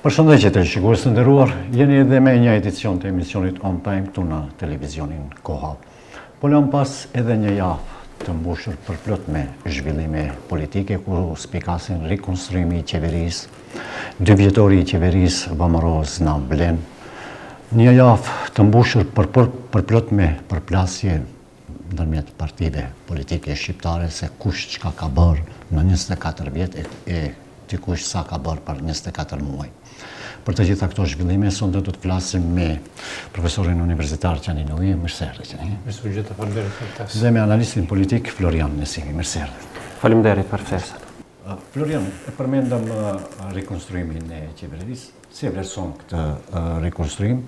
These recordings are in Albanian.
Përshëndetje teleshikues të nderuar, jeni edhe me një edicion të emisionit On Time këtu në televizionin Koha. Po lamë pas edhe një javë të mbushur përplot me zhvillime politike ku spikasin rikonstruimi i qeverisë, dyvjetori i qeverisë VMRO Zna Vlen, një javë të mbushur për, për, përplot me përplasje ndërmjet partive politike shqiptare se kush çka ka bërë në 24 vjet e, e dikush sa ka bërë për 24 muaj. Për të gjitha këto zhvillime, sonte do të flasim me profesorin universitar Qani Nuhiu, mirë se erdhe Qani. Mirë se u gjeta, faleminderit për ftesën. Dhe me analistin politik Florian Nesimi, mirë se erdhe. Faleminderit për ftesën. Florian, e përmendëm rikonstruimin e qeverisë, si e vlerëson këtë rikonstruim?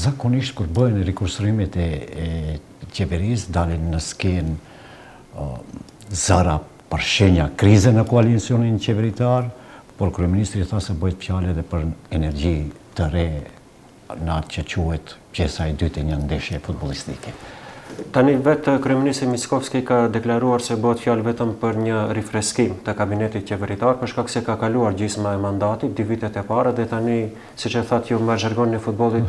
Zakonisht kur bëhen rikonstruimet e, e qeverisë, dalin në skenë zëra për shenja krize në koalicionin qeveritar, por kryeministri tha se bëhet fjalë edhe për energji të re në atë që quhet pjesa e dytë e një ndeshje futbollistike. Tani vetë kryeministri Mickoski ka deklaruar se bëhet fjalë vetëm për një rifreskim të kabinetit qeveritar, për shkak se ka kaluar gjysma e mandatit, dy vitet e para dhe tani, siç e thatë ju me zhargonin e futbollit,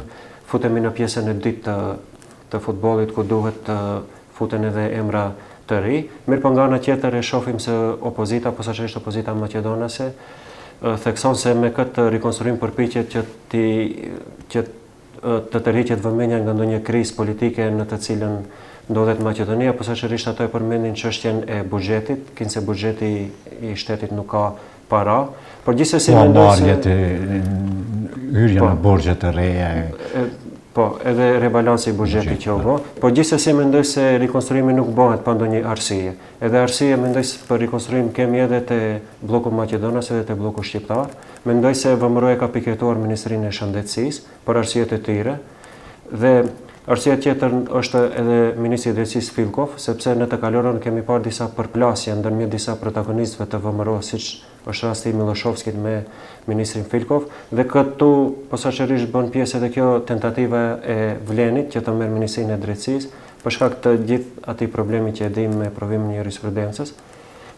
futemi në pjesën e dytë të të futbollit ku duhet të futen edhe emra të ri. Mirëpo nga ana tjetër e shohim se opozita, posaçërisht opozita maqedonase, thekson se me këtë rikonstruim përpiqet që t'i që të tërhiqet vëmendja nga ndonjë krizë politike në të cilën ndodhet Maqedonia, posaçërisht ato e përmendin çështjen e buxhetit, kinse buxheti i shtetit nuk ka para, por gjithsesi po, mendoj se marrjet e hyrja po, në borxhe të reja e po, edhe rebalansi i buxhetit që u bë, por gjithsesi mendoj se rikonstruimi nuk bëhet pa ndonjë arsye. Edhe arsye mendoj se për rikonstruim kemi edhe te blloku maqedonas edhe te blloku shqiptar. Mendoj se VMRO e ka piketuar Ministrinë e Shëndetësisë për arsyet e tyre. Dhe arsyeja tjetër është edhe ministri i Drejtësisë Filkov, sepse në të kaluarën kemi parë disa përplasje ndërmjet disa protagonistëve të VMRO, siç është rasti i Milloshovskit me ministrin Filkov, dhe këtu posaçërisht bën pjesë edhe kjo tentativa e Vlenit që të merr Ministrinë e Drejtësisë, për shkak të gjithë atij problemi që e dimë me provimin e jurisprudencës.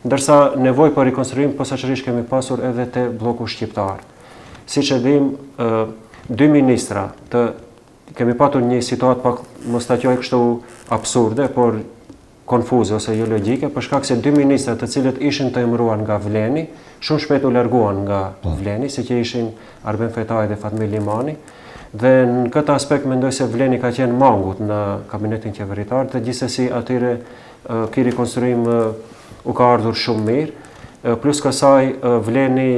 Ndërsa nevojë për rikonstruim posaçërisht kemi pasur edhe te blloku shqiptar. Siç e dimë, dy ministra të kemi patur një situatë pak mos ta quaj kështu absurde, por konfuze ose jo logjike, për shkak se dy ministra të cilët ishin të emëruar nga Vleni, shumë shpejt u larguan nga po. Vleni, siç ishin Arben Fetai dhe Fatmir Limani. Dhe në këtë aspekt mendoj se Vleni ka qenë mangut në kabinetin qeveritar dhe gjithsesi atyre ky rikonstruim u ka ardhur shumë mirë. Plus kësaj Vleni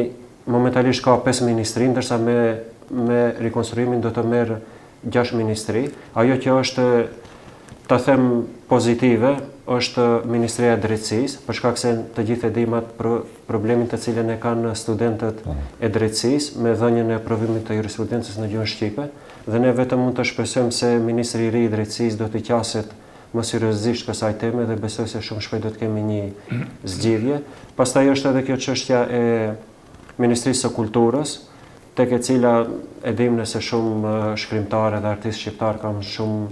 Momentalisht ka 5 ministri, ndërsa me me rikonstruimin do të merr 6 ministri. Ajo që është ta them pozitive është Ministria e Drejtësisë, për shkak se të gjithë e dimë atë pro, problemin të cilin e kanë studentët po. e drejtësisë me dhënien e provimit të jurisprudencës në gjuhën shqipe dhe ne vetëm mund të shpresojmë se ministri i ri i drejtësisë do t'i qaset më seriozisht kësaj teme dhe besoj se shumë shpejt do të kemi një zgjidhje. Pastaj është edhe kjo çështja e Ministrisë së Kulturës, tek e cila e dimë ne se shumë shkrimtarë dhe artistë shqiptarë kanë shumë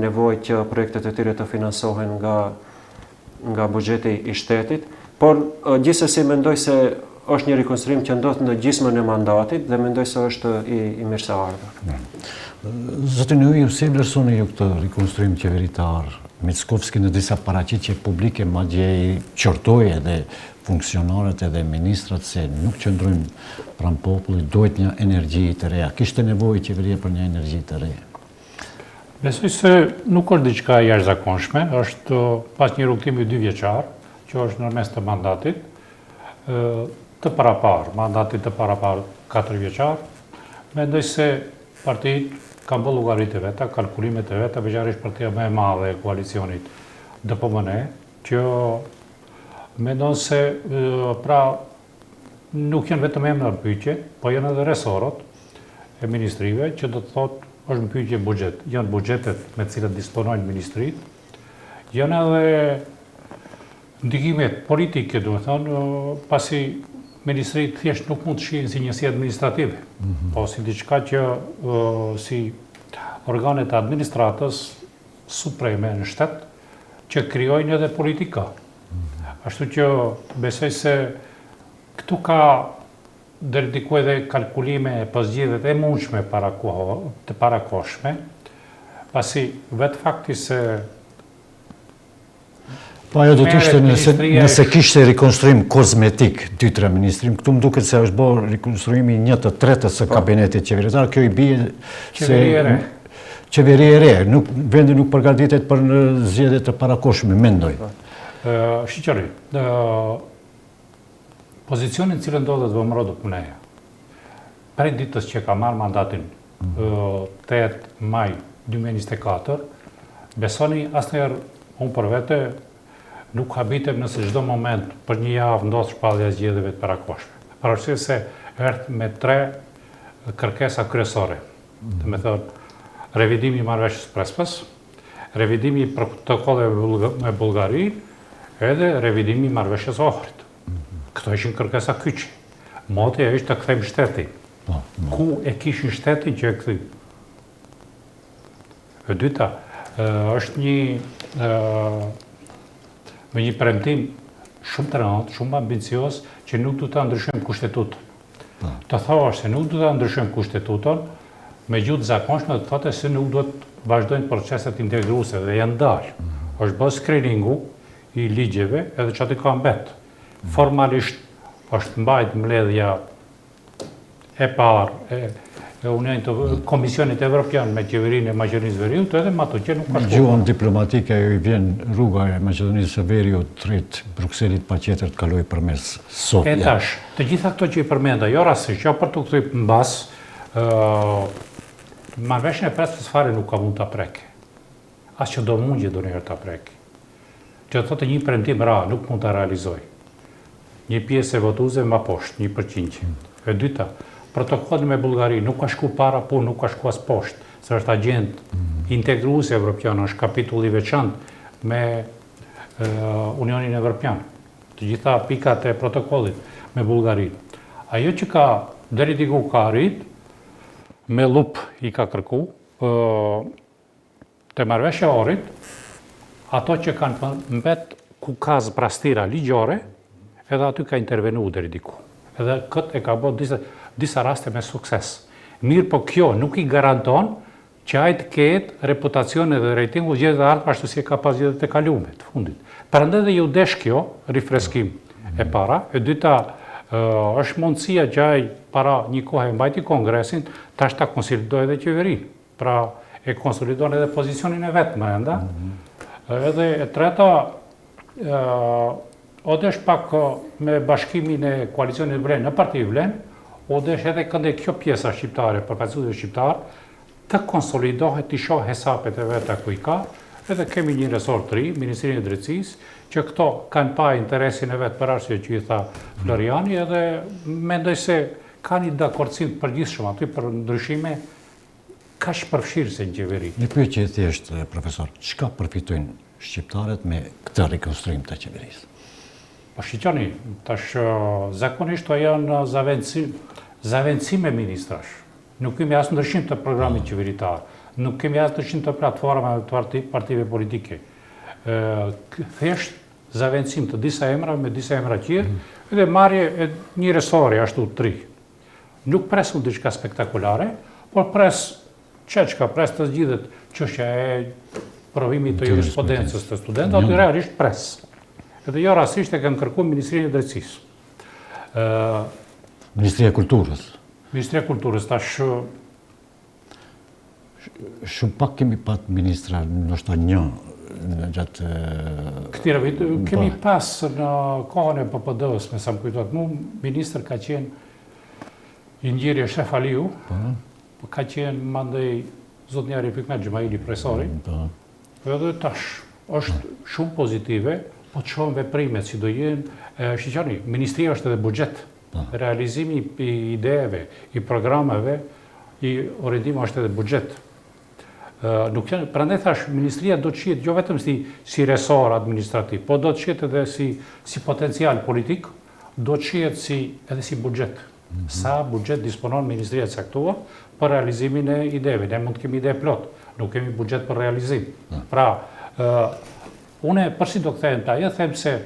nevojë që projektet e tyre të finansohen nga nga buxheti i shtetit, por gjithsesi mendoj se është një rikonstruim që ndodh në gjysmën e mandatit dhe mendoj se është i, i mirëseardhur. Zoti Nuhiu, si e vlerësoni ju këtë rikonstruim qeveritar? Mickovski në disa paraqitje publike madje i qortoi edhe funksionarët edhe ministrat se nuk qëndrojnë pranë popullit, duhet një energji të re. A kishte nevojë qeveria për një energji të re? Besoj se nuk është diçka e jashtëzakonshme, është pas një rrugëtimi dyvjeçar, që është në mes të mandatit, të paraparë, mandatit të paraparë katërvjeçar, mendoj se partitë kanë bërë llogaritë e veta, kalkulimet e veta, veçanërisht partia më e madhe e koalicionit DPMNE, që mendon se pra nuk janë vetëm emra në pyetje, po janë edhe resorët e ministrive, që do të thotë është në pyetje buxhet. Janë buxhetet me të cilat disponojnë ministritë, janë edhe ndikimet politike, domethënë, pasi ministritë thjesht nuk mund të shihen si njësi administrative, mm -hmm. po si diçka që si organet e administratës supreme në shtet, që krijojnë edhe politika. Mm -hmm. Ashtu që besoj se këtu ka. deri diku edhe kalkulime për zgjedhjet e mundshme të parakohshme, pasi vetë fakti se Po ajo do të ishte nëse, nëse kishte rikonstruim kozmetik, 2-3 ministri, këtu më duket se është bërë rikonstruimi një të tretës së po. kabinetit qeveritar, kjo i bie se qeveri e re. Qeveri e re, nuk, vendi nuk përgatitet për në zgjedhje të parakohshme, mendoj. Po. Shikoni, pozicionin në cilën ndodhet VMRO-DPMNE-ja, prej ditës që ka marrë mandatin 8 maj 2024, besoni asnjëherë unë për vete nuk habitem nëse çdo moment për një javë ndodh shpallja e zgjedhjeve të parakohshme. Për arsye se erdh me tre kërkesa kryesore. Domethënë, revidimi i marrëveshjes Prespës, revidimi i protokolleve me Bullgarinë, edhe revidimi i marrëveshjes Ohrit. Këto ishin kërkesa kyçe. Motoja ishte të kthejmë shtetin. Po, po. Ku e kishin shtetin që e kthyn? E dyta, është një me një premtim shumë të rëndë, shumë ambicioz, që nuk do ta ndryshojmë kushtetutën. Po. Të thuash se nuk do ta ndryshojmë kushtetutën, me gjuhë të zakonshme do të thotë se nuk do të vazhdojnë proceset integruese dhe janë dalë. Mm -hmm. Është bërë screeningu i ligjeve edhe qaty ka mbet. Formalisht është mbajt mbledhja e parë e e Unionit të Komisionit Evropian me qeverinë e Maqedonisë Veriut edhe ma tutje nuk ka shkuar. Gjuhën diplomatike ajo i vjen rruga e Maqedonisë së Veriut drejt Brukselit patjetër të kalojë përmes Sofjes. E tash, të gjitha këto që i përmenda, jo rastësisht, jo për t'u kthyer mbas, ë marrëveshjen e Prespës fare nuk ka mund ta prekë. As që do mundje ndonjëherë ta prekë. Që do thotë një premtim ra, nuk mund ta realizojë. Një pjesë e votuesve ma poshtë, një përqindje. E dyta, protokolli me Bullgarinë nuk ka shku para po nuk ka shku as poshtë, se është agjendë integruese evropiane, është kapitull i veçantë me Unionin Evropian. Të gjitha pikat e protokollit me Bullgarinë. Ajo që ka deri diku ka arrit, me llup i ka kërku, Te marrëveshja e Ohrit, ato që kanë mbet ku ka zbrastira ligjore, edhe aty ka intervenu deri diku. Edhe këtë e ka bo disa, disa raste me sukses. Mirëpo kjo nuk i garanton që ai të ketë reputacion edhe rejtingu zgjedhjet e ardhshme ashtu si e ka pas zgjedhjet e kalume të fundit. Prandaj dhe iu desh kjo rifreskim e para, e dyta është mundësia që ai para një kohe mbajti kongresin, tash ta konsolidojë edhe qeverinë. Pra, e konsolidon edhe pozicionin e vet mrenda. Mm -hmm. Edhe e treta, o desh pak me bashkimin e koalicionit vlen në parti vlen, o desh edhe këndej kjo pjesa shqiptare, përfaqësuesit shqiptar, të konsolidohet, t'i shohë hesapet e veta ku i ka, edhe kemi një resort të ri, Ministrinë e Drejtësisë, që këto kanë pa interesin e vet për arsye që i tha Floriani, edhe mendoj se ka një dakordësim të përgjithshëm aty për ndryshime kaq përfshirëse në qeveri. Një pyetje e thjeshtë, profesor, çka përfitojnë shqiptarët me këtë rikonstruim të qeverisë? Po shikoni, tash zakonisht to janë zavendësim, zavendësime ministrash. Nuk kemi as ndryshim të programit po. qeveritar, nuk kemi as ndryshim të platformave të parti, partive politike. Ë thjesht zavendësim të disa emrave me disa emra tjerë mm. dhe marrje e një resori ashtu të ri. Nuk pres unë diçka spektakulare, por pres çka pres të zgjidhet çështja e provimit të jurisprudencës të studentëve, aty realisht pres. Edhe jo rastësisht e kanë kërkuar Ministrinë e Drejtësisë. Ë Ministria e Kulturës. Ministria e Kulturës tash Shumë pak kemi pat ministra, ndoshta një në gjatë këtyre vite kemi po. pas në kohën e PPD-së, me sa më kujtohet mu, ministër ka qenë i ndjeri Eshref Aliu, po. po ka qenë mandej zotni Arif Hikmet Xhemaili profesori. Mm, po. Edhe tash është shumë pozitive, po të shohim veprimet si do jenë, shikoni, ministria është edhe buxhet. Po. Realizimi i ideve, i programeve, i orientimit është edhe buxhet. Nuk janë, prandaj thash, ministria do të shihet jo vetëm si si resor administrativ, po do të shihet edhe si si potencial politik, do të shihet si edhe si buxhet. Mm -hmm. Sa buxhet disponon ministria e caktuar për realizimin e ideve. Ne mund të kemi ide plot, nuk kemi buxhet për realizim. Mm. Pra, ë unë përsëri do kthehem te ajo, them se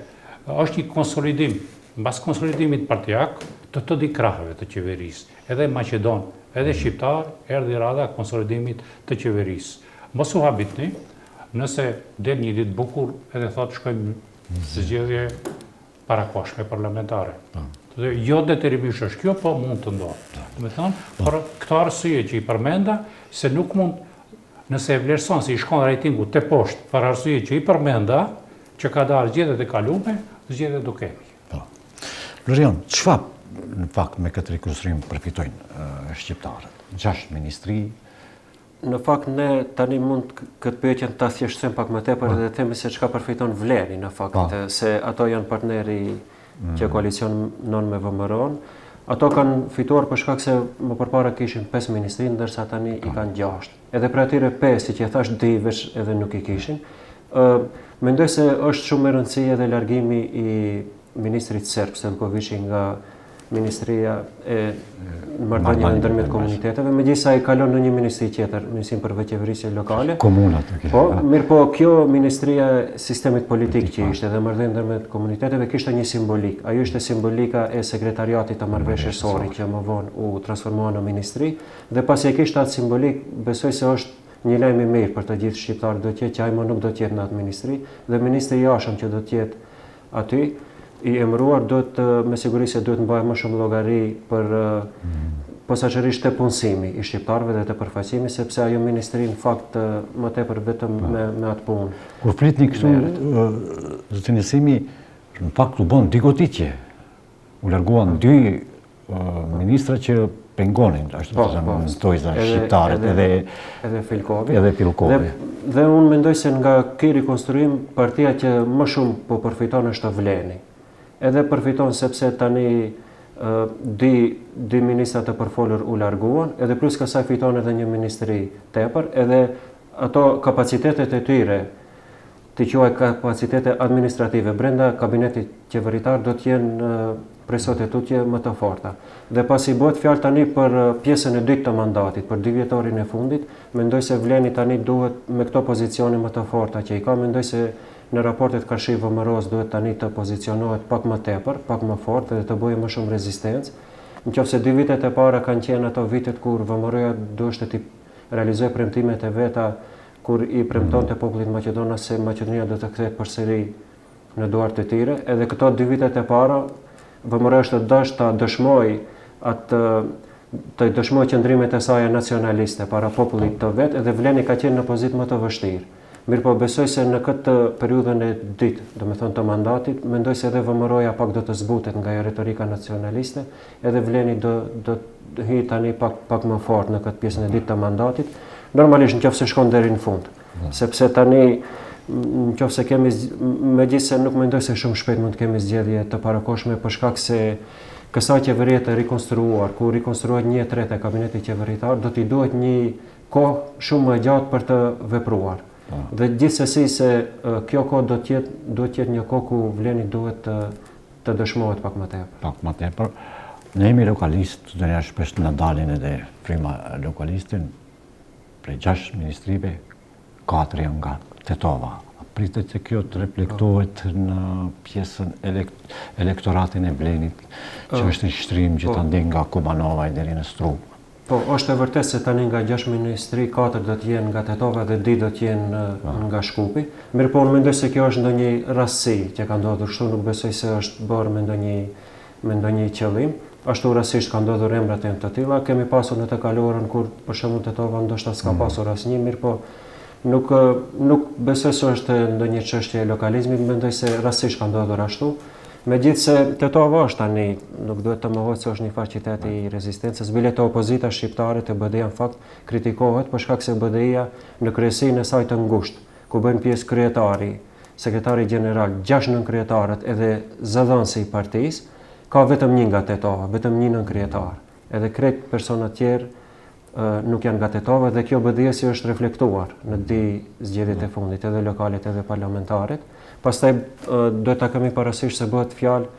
është një konsolidim Mbas konsolidimit partiak, të të dy krahëve të qeverisë, edhe maqedon, edhe shqiptar, erdhi radha e konsolidimit të qeverisë. Mos u habitni, nëse del një ditë bukur edhe thotë shkojmë në zgjedhje parakohshme parlamentare. Po. Dhe jo detyrimisht është kjo, po mund të ndodhë. Po. Domethënë, po. për këto arsye që i përmenda, se nuk mund, nëse e vlerëson se i shkon rejtingu te poshtë, për arsye që i përmenda, që ka dalë zgjedhjet e kalume, zgjedhje do kemi. Po. Florian, çfarë në fakt me këtë rikonstruim përfitojnë shqiptarët? Gjashtë ministri, Në fakt ne tani mund këtë pyetjen ta thjeshtësojmë pak më tepër dhe të themi se çka përfiton Vleni në fakt, po. se ato janë partneri mm. që koalicionon me VMRO-n. Ato kanë fituar për shkak se më përpara kishin 5 ministri, ndërsa tani i po. kanë 6. Edhe prej atyre 5 që e thash dy veç edhe nuk i kishin. Ë mendoj se është shumë me rëndësi edhe largimi i ministrit serb Stellkoviqi nga Ministria e Marrëdhënieve ndërmjet komuniteteve, megjithëse ai kalon në një ministri tjetër, Ministrinë për Vetëqeverisje Lokale. Komunat, okay. Po, mirëpo kjo Ministria e Sistemit Politik që ishte dhe Marrëdhënieve ndërmjet komuniteteve kishte një simbolikë. Ajo ishte simbolika e sekretariatit të marrëveshjes së Ohrit që më vonë u transformua në ministri dhe pasi e kishte atë simbolikë, besoj se është një lajm i mirë për të gjithë shqiptarët do të jetë që ai më nuk do të jetë në atë ministri dhe ministri i jashtëm që do të jetë aty i emëruar duhet me siguri se duhet mbajë më shumë llogari për mm. posaçërisht te punësimi i shqiptarëve dhe te përfaqësimi sepse ajo ministri në fakt më tepër vetëm po. me me atë punë. Kur flitni kështu zoti Nesimi në fakt u bën dy goditje. U larguan dy ministra që pengonin, ashtu të po, po. thënë, shqiptarët edhe edhe Filkovi. Edhe Filkovi. Dhe, dhe unë mendoj se nga ky rikonstruim partia që më shumë po përfiton është Vleni. Edhe përfiton sepse tani dy dy ministra të përfolur u larguan, edhe plus kësaj fiton edhe një ministri tepër, edhe ato kapacitetet e tyre t'i quaj kapacitete administrative brenda kabinetit qeveritar do të jenë prej sot e tutje më të forta. Dhe pasi bëhet fjalë tani për pjesën e dytë të mandatit, për dy vjetorin e fundit, mendoj se Vleni tani duhet me këto pozicione më të forta që i ka, mendoj se në raportet karshi VMRO-s duhet tani të pozicionohet pak më tepër, pak më fort dhe të bëjë më shumë rezistencë. Në qoftë se dy vitet e para kanë qenë ato vitet kur VMRO-ja duheshte t'i realizojë premtimet e veta kur i premtonte popullit maqedonas se Maqedonia do të kthehet përsëri në duart e tyre, edhe këto dy vitet e para VMRO është dashtë ta dëshmojë atë të dëshmojë qëndrimet e saja nacionaliste para popullit të vet, edhe Vleni ka qenë në pozitë më të vështirë. Mirëpo besoj se në këtë periudhën e dytë, domethënë të mandatit, mendoj se edhe VMRO-ja pak do të zbutet nga ajo retorika nacionaliste, edhe Vleni do do të hyjë tani pak pak më fort në këtë pjesën e dytë të mandatit. Normalisht në qoftë se shkon deri në fund, po. sepse tani në qoftë se kemi megjithëse nuk mendoj se shumë shpejt mund të kemi zgjedhje të parakohshme për shkak se kësaj qeverie të rikonstruuar, ku rikonstruohet një e treta e kabinetit qeveritar, do t'i duhet një kohë shumë më e gjatë për të vepruar. Po. Dhe gjithsesi se kjo kohë do të jetë duhet të jetë një kohë ku Vleni duhet të të dëshmohet pak më tepër. Pak më tepër. Ne jemi lokalistë, ndonjëherë shpesh na dalin edhe fryma lokaliste, prej gjashtë ministrive, katër janë nga Tetova. A pritet që kjo të reflektohet në pjesën elektoratin e Vlenit, që është i shtrim po. gjithandej nga Kumanova e deri në Strugë? Po, është e vërtetë se tani nga 6 ministri, 4 do të jenë nga Tetova dhe 2 do të jenë po. nga Shkupi. Mirëpo, unë mendoj se kjo është ndonjë rastësi që ka ndodhur kështu, nuk besoj se është bërë me ndonjë me ndonjë qëllim. Ashtu rastësisht ka ndodhur emrat janë të tilla. Kemi pasur në të kaluarën kur për shembull Tetova ndoshta s'ka mm. pasur asnjë, mirëpo nuk nuk besoj se është ndonjë çështje e lokalizmit, mendoj se rastësisht ka ndodhur ashtu. Megjithëse Tetova është tani, nuk duhet të mohohet se është një farë qyteti i rezistencës, bile te opozita shqiptare te BDI-ja në fakt kritikohet për shkak se BDI-ja në kryesinë e saj të ngushtë, ku bëjnë pjesë kryetari, sekretari gjeneral, gjashtë nënkryetarët edhe zëdhënësi i partisë, ka vetëm një nga Tetova, vetëm një nënkryetar. Edhe krejt personat tjerë nuk janë nga Tetova dhe kjo BDI-së i është reflektuar në dy zgjedhjet e fundit, edhe lokalet edhe parlamentaret. Pastaj duhet ta kemi parasysh se bëhet fjalë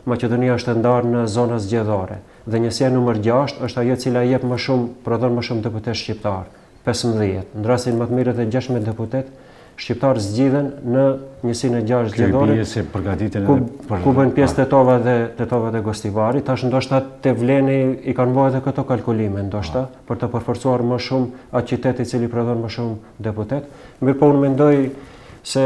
Maqedonia është e ndarë në zona zgjedhore dhe njësia numër 6 është ajo e cila jep më shumë, prodhon më shumë deputetë shqiptar, 15. Në rastin më të mirë edhe 16 deputetë shqiptarë zgjidhen në njësinë e 6 zgjedhore. Kjo se përgatiten ku, për ku bëjnë pjesë Tetova dhe Tetova dhe Gostivari, tash ndoshta te Vleni i kanë bërë edhe këto kalkulime, ndoshta ah. për të përforcuar më shumë atë qytet i cili prodhon më shumë deputet. Mirëpo unë mendoj se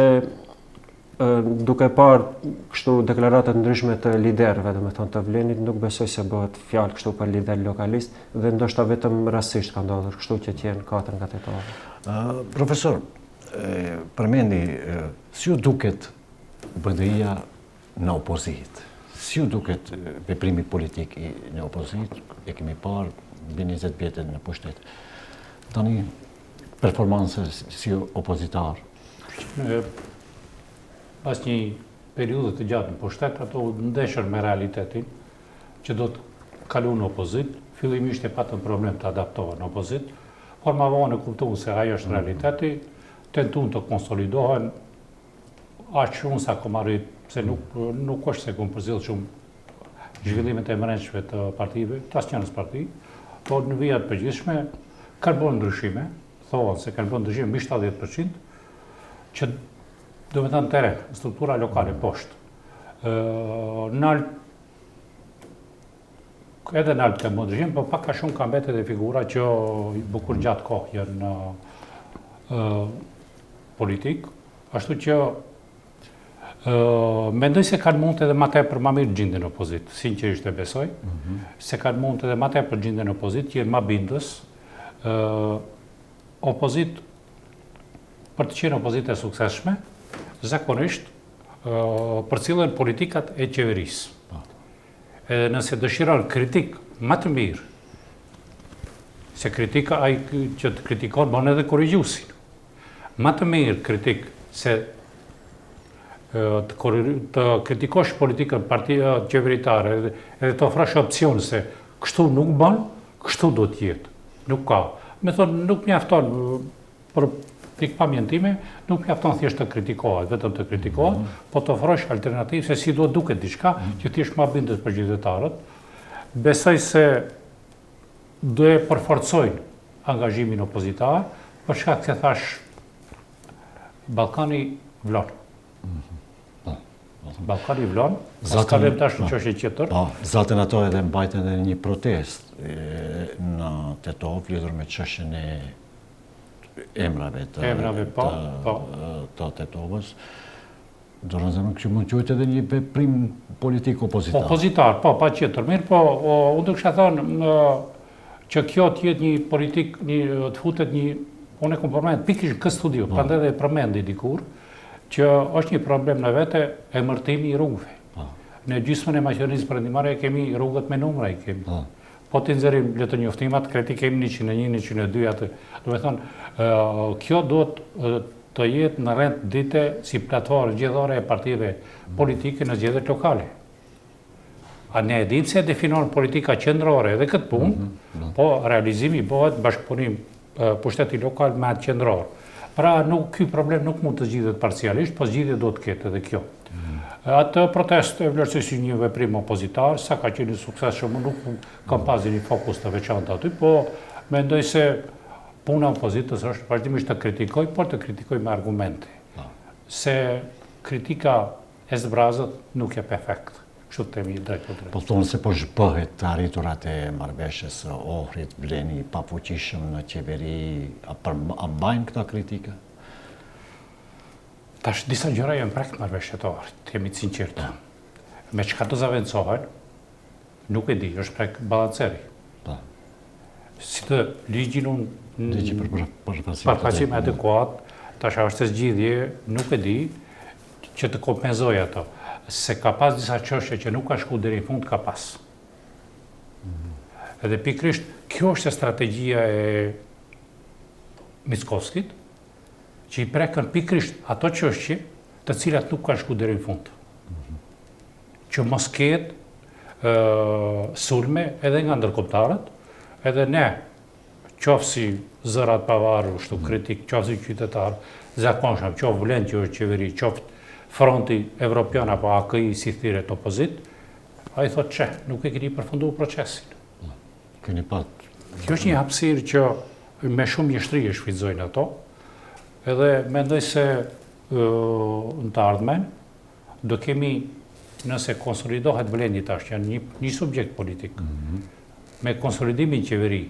duke parë kështu deklarata të ndryshme të liderëve, domethënë të Vlenit, nuk besoj se bëhet fjalë kështu për lider lokalist dhe ndoshta vetëm rastësisht ka ndodhur kështu që të jenë katër nga Tetova. Uh, profesor, e, përmendi, si ju duket BDI-ja në opozitë? Si ju duket veprimi politik i, në opozitë? E kemi parë mbi 20 vjetë në pushtet. Tani, performancë si opozitar? Pas një periudhe të gjatë në pushtet, ato u ndeshën me realitetin që do të kalojnë në opozitë, fillimisht e patën problem të adaptohen në opozitë, por ma vonë e kuptuan se ajo është mm. realiteti, tentuan të konsolidohen, aq shumë sa kom arrit, se nuk, nuk është se kom përzgjedh shumë zhvillimet e mbrendshme të partive, të asnjërës parti, por në vija të përgjithshme kanë bërë ndryshime, thonë se kanë bërë ndryshime mbi 70%, që domethënë teren, struktura lokale poshtë. Nalt, edhe nalt kanë bërë ndryshime, po pak a shumë kanë mbetë edhe figura që bukur gjatë kohë janë në politikë, ashtu që Mendoj se kanë mund edhe ma tepër ma mirë gjinden në opozitë, sinqerisht e besoj, mm -hmm. se kanë mund edhe ma tepër gjinden në opozitë, që jenë ma bindës, opozitë, për të qenë opozitë e suksesshme, zakonisht përcillen politikat e qeverisë. Po. Edhe nëse dëshiron kritikë ma të mirë, se kritika ai që të kritikon bën edhe korrigjuesin. Ma të mirë kritikë se të, të kritikosh politikën parti, qeveritare edhe, edhe të ofrosh opcion se kështu nuk bën, kështu do të jetë. Nuk ka. Me thonë, nuk mjafton, për pikëpamjen time, nuk mjafton thjesht të kritikohet, vetëm të kritikohet, mm -hmm. po të ofrosh alternativë se si do duket diçka mm -hmm. që të jesh ma bindës për qytetarët. Besoj se do e përforcojnë angazhimin opozitar, për shkak se thashë Ballkani vlon. Mhm. Po, po. Ballkani vlon, zaten kalojmë tash në po. çështje tjetër. Po, zaten ato edhe mbajtën edhe një protestë në Tetovë lidhur me çështjen e emrave të emrave po, po. të Tetovës. Domethënë që mund të quhet edhe një veprim politik opozitar. Opozitar, po, patjetër. Mirëpo, unë do kisha thënë që kjo të jetë një politik, një, të futet një, unë e kom përmend, pikërisht këtë studio, po. prandaj edhe e përmendi dikur, që është një problem në vete emërtimi i rrugëve. Po. Në gjysmën e Maqedonisë Perëndimore kemi rrugët me numra i kemi. Po. Po t'i nxjerrim letërnjoftimat, krejt i kemi 101, 102 atë. Domethënë, kjo duhet të jetë në rend dite si platformë zgjedhore e partive politike në zgjedhjet lokale. A ne e dimë se e definon politika qendrore edhe këtë punë, mm -hmm. po realizimi bëhet bashkëpunim pushteti lokal me atë qendror. Pra nuk ky problem nuk mund të zgjidhet parcialisht, po zgjidhje do të ketë edhe kjo. Mm -hmm. Atë protestë e vlerësoj si një veprim opozitar, sa ka qenë i suksesshëm, nuk kam pas një fokus të veçantë aty, po mendoj se Puna e opozitës është vazhdimisht të kritikojë, por të kritikojë me argumente. Po. Se kritika e zbrazët nuk jep efekt. Kështu të themi drejtpërdrejt. Po thonë se po zhbëhet të arriturat e marrëveshjes së Ohrit, Vleni i pafuqishëm në qeveri, a, për, a mbajnë këta kritika? Tash disa gjëra janë prek marrëveshjet e Ohrit, të jemi të sinqertë. Po. Me çka do zavendësohen, Nuk e di, është prek balanceri. Po. Si të ligjin unë... Ligji për përfaqësim. Përfaqësim adekuat, tash a është zgjidhje, nuk e di, që të kompenzoj ato. Se ka pas disa çështje që nuk ka shku deri në fund, ka pas. Mm. Edhe pikërisht, kjo është strategjia e Mickoskit, që i prekën pikërisht ato çështje, të cilat nuk ka shku deri në fund. Mm që mos ketë sulme edhe nga ndërkombëtarët, edhe ne, qoftë si zëra të pavarur, kështu mm. kritik, qoftë si qytetar zakonshëm, qoftë Vlen që është qeveri, qoftë Fronti Evropian apo AKI si thirret opozitë, ai thotë që nuk e keni përfundu procesin. Keni pat. Kjo është një hapësirë që me shumë mjeshtri e shfrytëzojnë ato. Edhe mendoj se në të ardhmen do kemi nëse konsolidohet Vleni tash, janë një, një subjekt politik. Mm -hmm. Me konsolidimin në qeveri,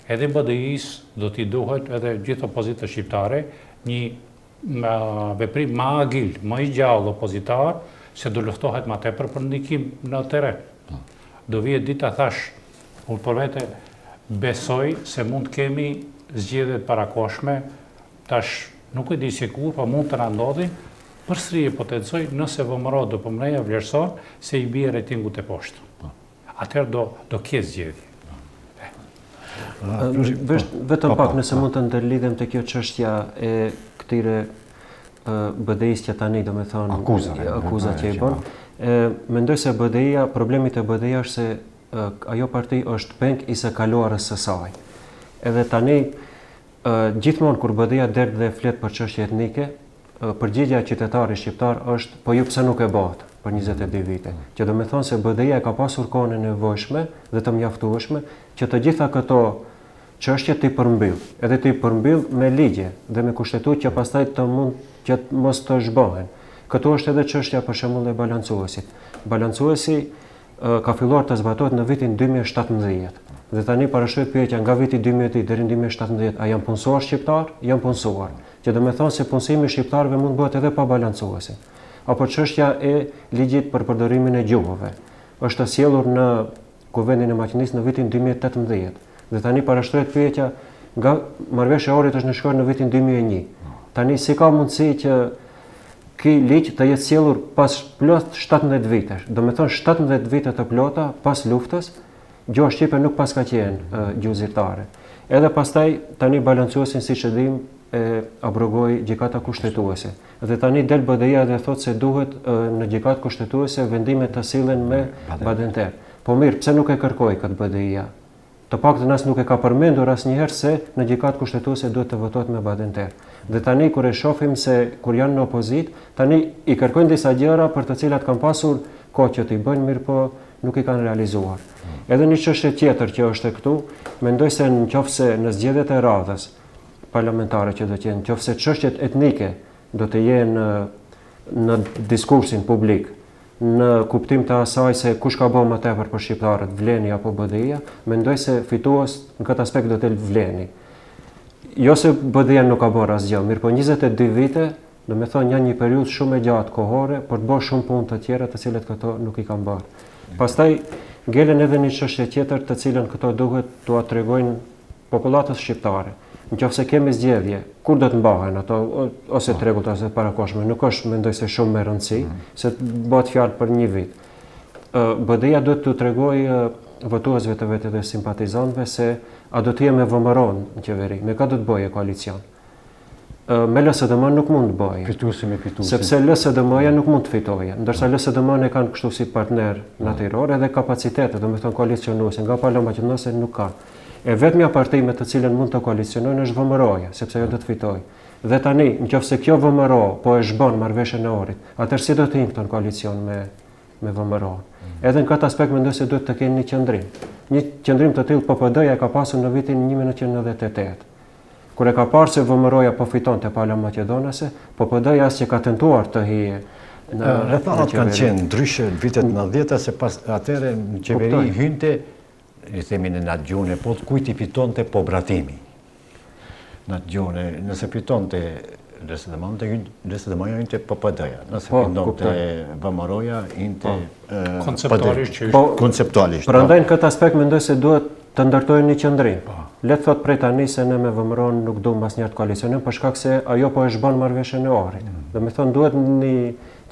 edhe BDI-së do t'i duhet edhe gjithë opozitës shqiptare një veprim ma agil, më i gjallë opozitar, se do luftohet ma tepër për ndikim në terren. Po. Do vije dita thash, unë për vete besoj se mund të kemi zgjedhje të parakohshme, tash nuk e di se kur, po mund të na ndodhin, përsëri e potencoj nëse VMRO-DPMNE-ja vlerëson se i bie rejtingu teposhtë. Po. Atëherë do do ketë zgjedhje. Vetëm pak nëse mund të ndërlidhem te kjo çështja e këtyre BDI-së që tani, domethënë, akuzat, akuzat që i bën. Mendoj se BDI-ja, problemi te BDI-ja është se ajo parti është peng i së kaluarës së saj. Edhe tani Gjithmonë kur BDI-ja del dhe flet për çështje etnike, përgjigja e qytetarit shqiptar është po ju pse nuk e bëtë për 22 vite. Që do me thonë se BDI-ja e ka pasur kohën e nevojshme dhe të mjaftueshme që të gjitha këto çështje t'i përmbyll, edhe t'i përmbyll me ligje dhe me kushtetutë që pastaj të mund që të mos të zhbëhen. Këtu është edhe çështja për shembull e balancuesit. Balancuesi ka filluar të zbatohet në vitin 2017. Dhe tani parashtrohet pyetja nga viti 2002 deri në 2017, a janë punësuar shqiptarë? Janë punësuar. Që do me thonë se punësimi i shqiptarëve mund bëhet edhe pa balancuesin. Apo çështja e ligjit për përdorimin e gjuhëve. Është sjellur në Kuvendin e Maqedonisë në vitin 2018. Dhe tani parashtrohet pyetja nga marrëveshja e Ohrit është nënshkruar në vitin 2001. Tani si ka mundësi që ky ligj të jetë sjellur pas plot 17 vitesh. Do me thonë 17 vite të plota pas luftës, gjuha shqipe nuk paska qenë gjuhë zyrtare. Edhe pastaj tani balancuesin siç e dim e abrogoi gjykata kushtetuese. Dhe tani del BDI-ja dhe thotë se duhet në gjykatë kushtetuese vendimet të sillen me Badenter. Po mirë, pse nuk e kërkoi këtë BDI-ja? Të paktën as nuk e ka përmendur asnjëherë se në Gjykatë Kushtetuese duhet të votohet me Badenter. Dhe tani kur e shohim se kur janë në opozitë, tani i kërkojnë disa gjëra për të cilat kanë pasur kohë që t'i bëjnë, mirëpo nuk i kanë realizuar. Edhe një çështje tjetër që është këtu, mendoj se në qoftë se në zgjedhjet e radhës parlamentare që do të jenë, në qoftë se çështjet etnike do të jenë në diskursin publik, në kuptim të asaj se kush ka bërë më tepër për shqiptarët, Vleni apo BDI-ja, mendoj se fitues në këtë aspekt do të jetë Vleni. Jo se BDI-ja nuk ka bërë asgjë, mirëpo 22 vite, do me thonë janë një periudhë shumë e gjatë kohore për të bërë shumë punë të tjera të cilat këto nuk i kanë bërë. Pastaj ngelen edhe një çështje tjetër të cilën këto duhet t'ua tregojnë popullatës shqiptare. Në qoftë se kemi zgjedhje, kur do të mbahen ato, ose të rregullta ose të parakohshme, nuk është mendoj se shumë me rëndësi, mm. se bëhet fjalë për një vit. BDI-ja duhet t'u tregojë votuesve të vet dhe simpatizantëve se a do të jetë me VMRO-n në qeveri, me ka do të bëjë koalicion. Me LSDM nuk mund të bëjë. Fituesi me fituesin. Sepse LSDM-ja nuk mund të fitojë. Ndërsa LSDM-në e kanë kështu si partner natyror edhe kapacitete, domethënë koalicionuese, nga pala maqedonase nuk ka. E vetmja parti me të cilën mund të koalicionojnë është VMRO-ja, sepse ajo do të fitojë. Dhe tani, në qoftë se kjo VMRO po e zhbën marrëveshjen e Ohrit, atëherë si do të hyjnë këto në koalicion me me VMRO-n? Edhe në këtë aspekt mendoj se duhet të kenë një qëndrim. Një qëndrim të tillë PPD-ja e ka pasur në vitin 1998. Kur e ka parë se VMRO-ja po fitonte pala maqedonase, PPD-ja as që ka tentuar të hyjë në Rrethanat kanë qenë ndryshe në vitet 90 se pas atëherë në qeveri hynte i themi në atë gjuhën e po kujt i fitonte pobratimi. Në atë gjuhën e, nëse fitonte LSDM-ja, LSDM-ja hynte PPD-ja, nëse po, fitonte VMRO-ja hynte po. Konceptualisht që po, konceptualisht. Prandaj në këtë aspekt mendoj se duhet të ndërtojnë një qëndrim. Po. Le të thotë prej tani se ne me VMRO-n nuk duam asnjëherë të koalicionojmë për shkak se ajo po e zhbën marrëveshjen e Ohrit. Mm. Domethënë duhet një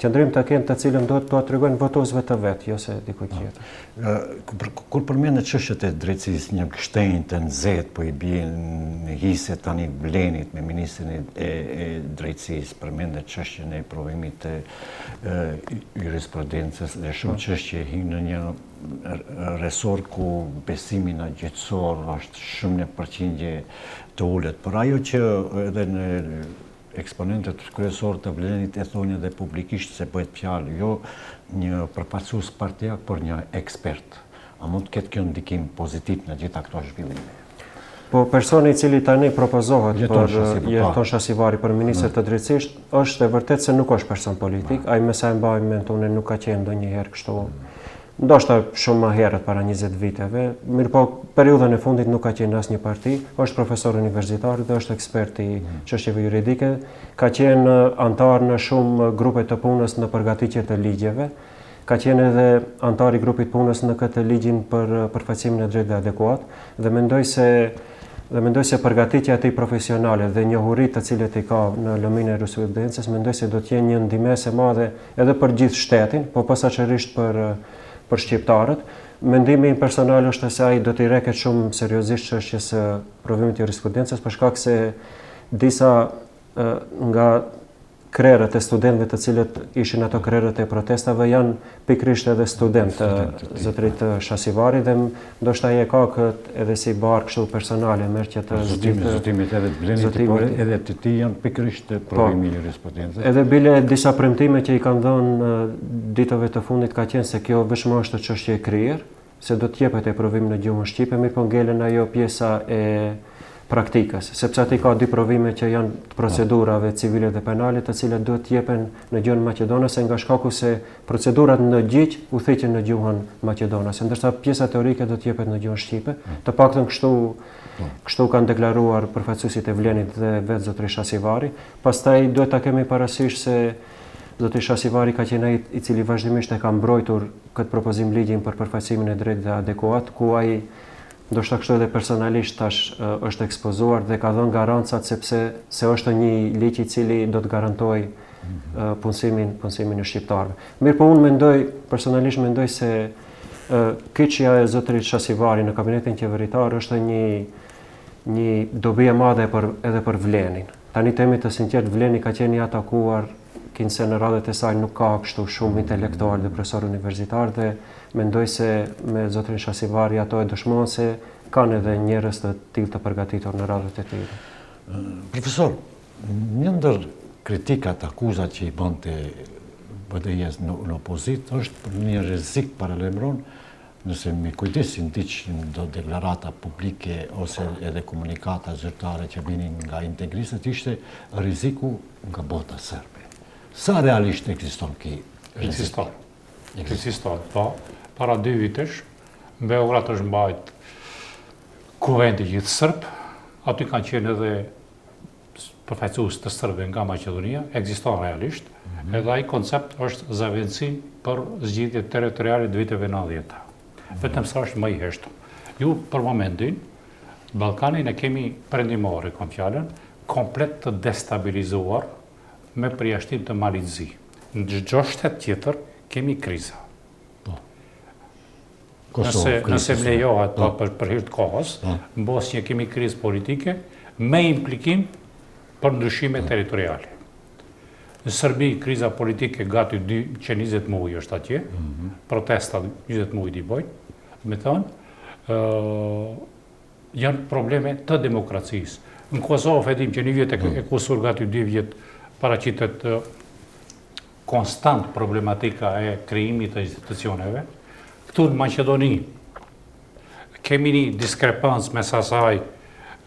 qëndrim të kenë të cilën duhet t'ua tregojnë votuesve të vet, jo se dikujt po. tjetër. Kur përmende çështjet e drejtësisë, një gështenjë të nxehtë po i bie në hise tani Vlenit me ministrin e, e, e drejtësisë, përmende çështjen e provimit të jurisprudencës dhe shumë po. çështje hyjnë në një resor ku besimi në gjyqësor është shumë në përqindje të ulët. Por ajo që edhe në Eksponentët kryesorë të Vlenit e thonë edhe publikisht se bëhet fjalë jo një përfaqësues partiak, por një ekspert. A mund të ketë kjo ndikim pozitiv në gjitha këto zhvillime? Po personi i cili tani propozohet për Jeton Shasivari për ministër të drejtësisë, është e vërtetë se nuk është person politik, ai me sa e mbaj mend unë nuk ka qenë ndonjëherë kështu. Ndoshta shumë më herët para 20 viteve, mirëpo periudhën e fundit nuk ka qenë në asnjë parti, është profesor universitar dhe është ekspert i mm. çështjeve juridike, ka qenë anëtar në shumë grupe të punës në përgatitje të ligjeve, Ka qenë edhe anëtar i grupit punës në këtë ligjin për përfaqësimin e drejtë dhe adekuat dhe mendoj se dhe mendoj se përgatitja e tij profesionale dhe njohuritë të cilat i ka në lëmin e jurisprudencës, mendoj se do të jenë një ndihmesë e madhe edhe për gjithë shtetin, po posaçërisht për për shqiptarët. Mendimi im personal është se ai do t'i rreket shumë seriozisht çështjes së provimit të jurisprudencës për shkak se disa nga krerët e studentëve të cilët ishin ato krerët e protestave janë pikërisht edhe studentë të zotërit Shasivari dhe ndoshta ai e ka këtë edhe si barrë kështu personale merr që të zgjidhë zotimet edhe të Vlenit por edhe të tij janë pikërisht po. provimi i jurisprudencës. Edhe bile disa premtime që i kanë dhënë ditëve të fundit ka qenë se kjo veçmë është çështje e kryer, se do të jepet ai provim në gjuhën shqipe, mirëpo ngelen ajo pjesa e praktikës, sepse aty ka dy provime që janë të procedurave civile dhe penale, të cilat duhet të jepen në gjuhën maqedonase nga shkaku se procedurat në gjyq u thiqen në gjuhën maqedonase, ndërsa pjesa teorike do të jepet në gjuhën shqipe. Të paktën kështu kështu kanë deklaruar përfaqësuesit e Vlenit dhe vetë zotëri Shasivari. Pastaj duhet ta kemi parasysh se Zotëri Shasivari ka qenë ai i cili vazhdimisht e ka mbrojtur këtë propozim ligjin për përfaqësimin e drejtë dhe adekuat, ku ai ndoshta kështu edhe personalisht tash është ekspozuar dhe ka dhënë garancat sepse se është një ligj i cili do të garantojë mhm. punësimin punësimin e shqiptarëve. Mirëpo unë mendoj personalisht mendoj se kyçja e zotërit Shasivari në kabinetin qeveritar është një një dobi e madhe për edhe për Vlenin. Tani të jemi të sinqertë, Vleni ka qenë i atakuar kinse në radhët e saj nuk ka kështu shumë intelektualë dhe profesorë universitarë dhe mendoj se me zotrin Shasivari ato e dëshmon se kanë edhe njerëz të tillë të përgatitur në radhët e tyre. Profesor, një ndër kritikat, akuzat që i bënte BDI-së në, në opozitë është për një rrezik paralajmëron Nëse me kujdes i ndiqnim do deklarata publike ose edhe komunikata zyrtare që vinin nga integristët, ishte rreziku nga bota serbe. Sa realisht ekziston ky rrezik? Ekziston. Ekziston, po. Para dy vitesh, në Beograd është mbajt kuvendi gjithësërb, aty kanë qenë edhe përfaqësues të serbëve nga Maqedonia, ekziston realisht, mm -hmm. edhe ai koncept është zëvendësim për zgjidhjet territoriale të viteve 90. Mm -hmm. Vetëm sa është më i heshtur. Ju për momentin, Ballkanin e kemi perëndimor, e kam fjalën, komplet të destabilizuar me përjashtim të Malit Zi. Në çdo shtet tjetër kemi kriza. Po. Nëse, nëse më lejohet po, për, për hir të kohës, po. në Bosnjë kemi krizë politike me implikim për ndryshime po. territoriale. Në Serbi kriza politike gati 2 që 20 muaj është atje, mm -hmm. protesta 20 muaj i bojnë, me thënë, janë probleme të demokracisë. Në Kosovë e dim që një vjet e mm. kusur gati 2 vjet paraqitet konstant problematika e krijimit të institucioneve. Këtu në Maqedoni kemi një diskrepancë mes asaj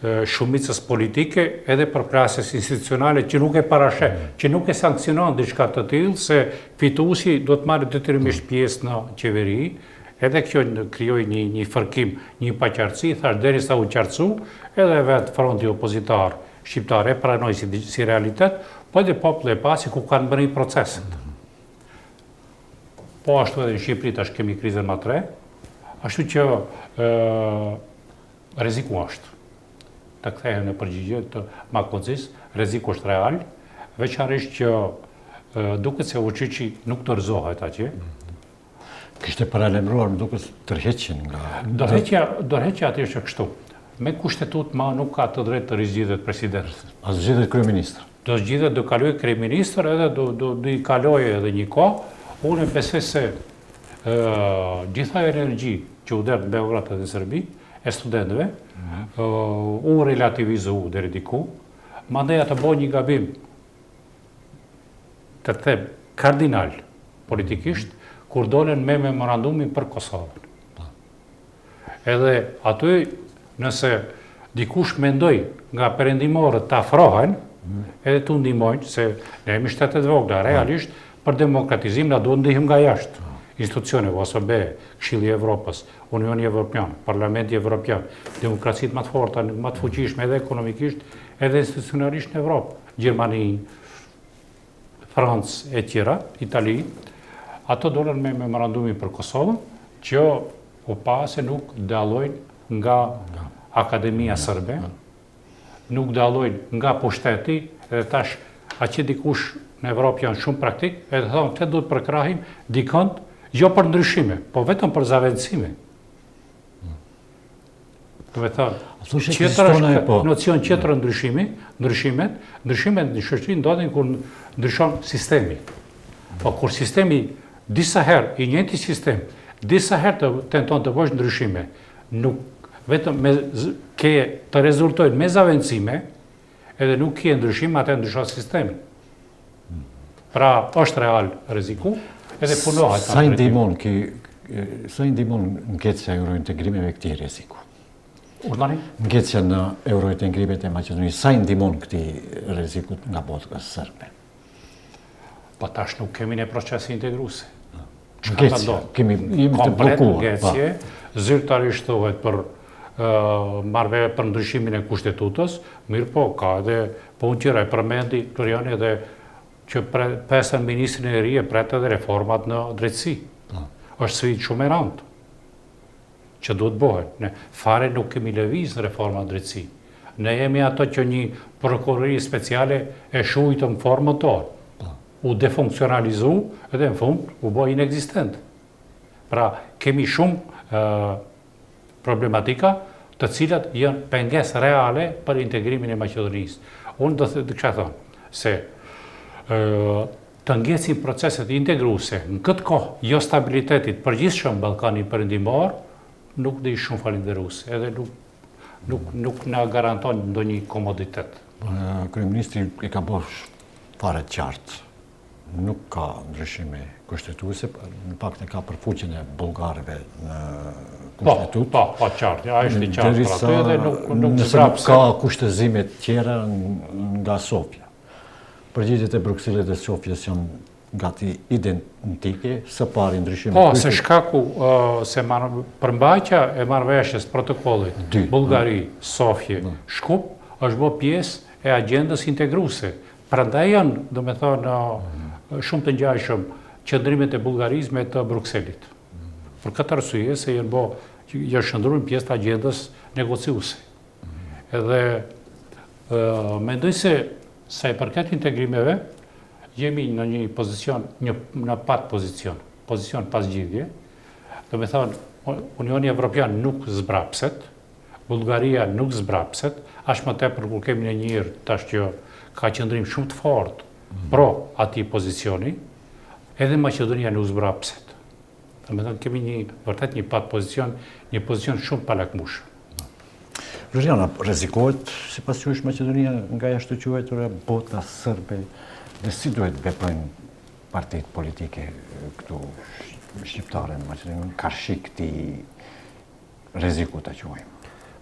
shumicës politike edhe përplasjes institucionale që nuk e parasheh, që nuk e sanksionon diçka të tillë se fituesi do të marrë detyrimisht pjesë në qeveri, edhe kjo krijoi një një fërkim, një paqartësi, thash derisa u qartësu, edhe vetë fronti opozitar shqiptar e pranoi si, si realitet, po edhe populli e pa se ku kanë mbërri proceset. Po ashtu edhe në Shqipëri tash kemi krizën më të re, ashtu që ë rreziku është. Të kthehem në përgjigje të ma konciz, rreziku është real, veçanërisht që duket se Vučići nuk dorëzohet atje. Kishte paralajmëruar, më duket, tërheqjen nga... Dorëheqja, dorëheqja aty është kështu. Me kushtetutë ma nuk ka të drejtë të rizgjidhet president. As zgjidhet kryeministër. Do zgjidhet, do kalojë kryeministër edhe do, do, do i kalojë edhe një kohë. Unë besoj se ë gjitha ajo energji që u derdh në Beograd edhe në Serbi, e studentëve, mm -hmm. u relativizu deri diku. Mandej ato bo një gabim të them kardinal politikisht kur dolën me memorandumin për Kosovën. Po. Edhe aty nëse Dikush mendoi nga perëndimorët të afrohen edhe t'u ndihmojnë, se ne jemi shtete të vogla, realisht për demokratizim na duhet ndihmë nga jashtë. Institucioneve, OSBE, Këshilli i Evropës, Unioni Evropian, Parlamenti Evropian, demokracitë më të forta, më të fuqishme edhe ekonomikisht, edhe institucionalisht në Evropë, Gjermani, Francë e tjera, Itali, ato dolën me memorandumin për Kosovën, që u pa se nuk dallojnë nga Akademia Sërbe, nuk dallojnë nga pushteti, edhe tash atje dikush në Evropë janë shumë praktik, edhe thonë, këtë duhet përkrahim dikënd, jo për ndryshime, po vetëm për zavendësime. Do me thënë, tjetër është po. nocion tjetër ndryshimi, ndryshimet, ndryshimet në shoqëri ndodhin kur ndryshon sistemi. Po kur sistemi disa herë, i njëjti sistem, disa herë të tenton të bësh ndryshime, nuk vetëm me ke të rezultojnë me zavendësime, edhe nuk ke ndryshim, atë ndryshon sistemin. Pra, është real rreziku, edhe punohet. Sa i ndihmon ky sa i ndihmon ngecja e eurointegrimeve këtij rreziku? Urdhëroni? Ngecja në eurointegrimet e Maqedonisë, sa i ndihmon këtij rreziku nga bota serbe? Po tash nuk kemi në proces integruese. Çka do? Kemi jemi të bllokuar. Ngecje, zyrtarisht thuhet për marrëve për ndryshimin e kushtetutës, mirëpo ka edhe punë tjera e përmendi Floriani edhe që presën ministrin e ri e pret edhe reformat në drejtësi. Po. Është sfidë shumë e rëndë që duhet bëhet. Ne fare nuk kemi lëviz në reforma në drejtësi. Ne jemi ato që një prokurori speciale e shujtëm formën tonë. Po. U defunksionalizu edhe në fund u bë inekzistent. Pra, kemi shumë problematika të cilat janë pengesë reale për integrimin e Maqedonisë. Unë do të kisha thënë se të ngecin proceset integruese në këtë kohë jo stabilitetit përgjithshëm Ballkanin Perëndimor, nuk do ishte shumë falënderuese, edhe nuk nuk nuk na garanton ndonjë komoditet. Kryeministri e ka bërë fare të qartë Nuk ka ndryshime kushtetuese, në fakt e ka për futjen e bullgarëve në po, kushtetutë. Po, po, qartë, ai është i qartë për atë edhe nuk nuk nëse nuk ka kushtëzime të tjera nga Sofja. Përgjigjet e Brukselit dhe Sofjes janë gati identike, së pari ndryshime. Po, se shkaku se përmbajtja e marrëveshjes protokollit Bullgari, Sofje, Shkup është bë pjesë e agjendës integruese. Prandaj janë, domethënë, shumë të ngjashëm qëndrimet e Bullgarisë me të Brukselit. Për këtë arsye se janë bo, janë shndërruar në pjesë të agjendës negociuese. Edhe mendoj se sa i përket integrimeve, jemi në një pozicion, një në pat pozicion, pozicion pa zgjidhje. Domethënë, Unioni Evropian nuk zbrapset, Bullgaria nuk zbrapset, aq më tepër kur kemi një njeri tash që ka qëndrim shumë të fortë pro atij pozicioni, edhe Maqedonia nuk zbrapset. Domethënë kemi një vërtet një pat pozicion, një pozicion shumë palakmushëm. Florian, a rrezikohet sipas jush Maqedonia nga e ashtuquajtura bota sërbe dhe si duhet të veprojnë partitë politike këtu shqiptare në Maqedoni karshi këtij rreziku ta quajmë.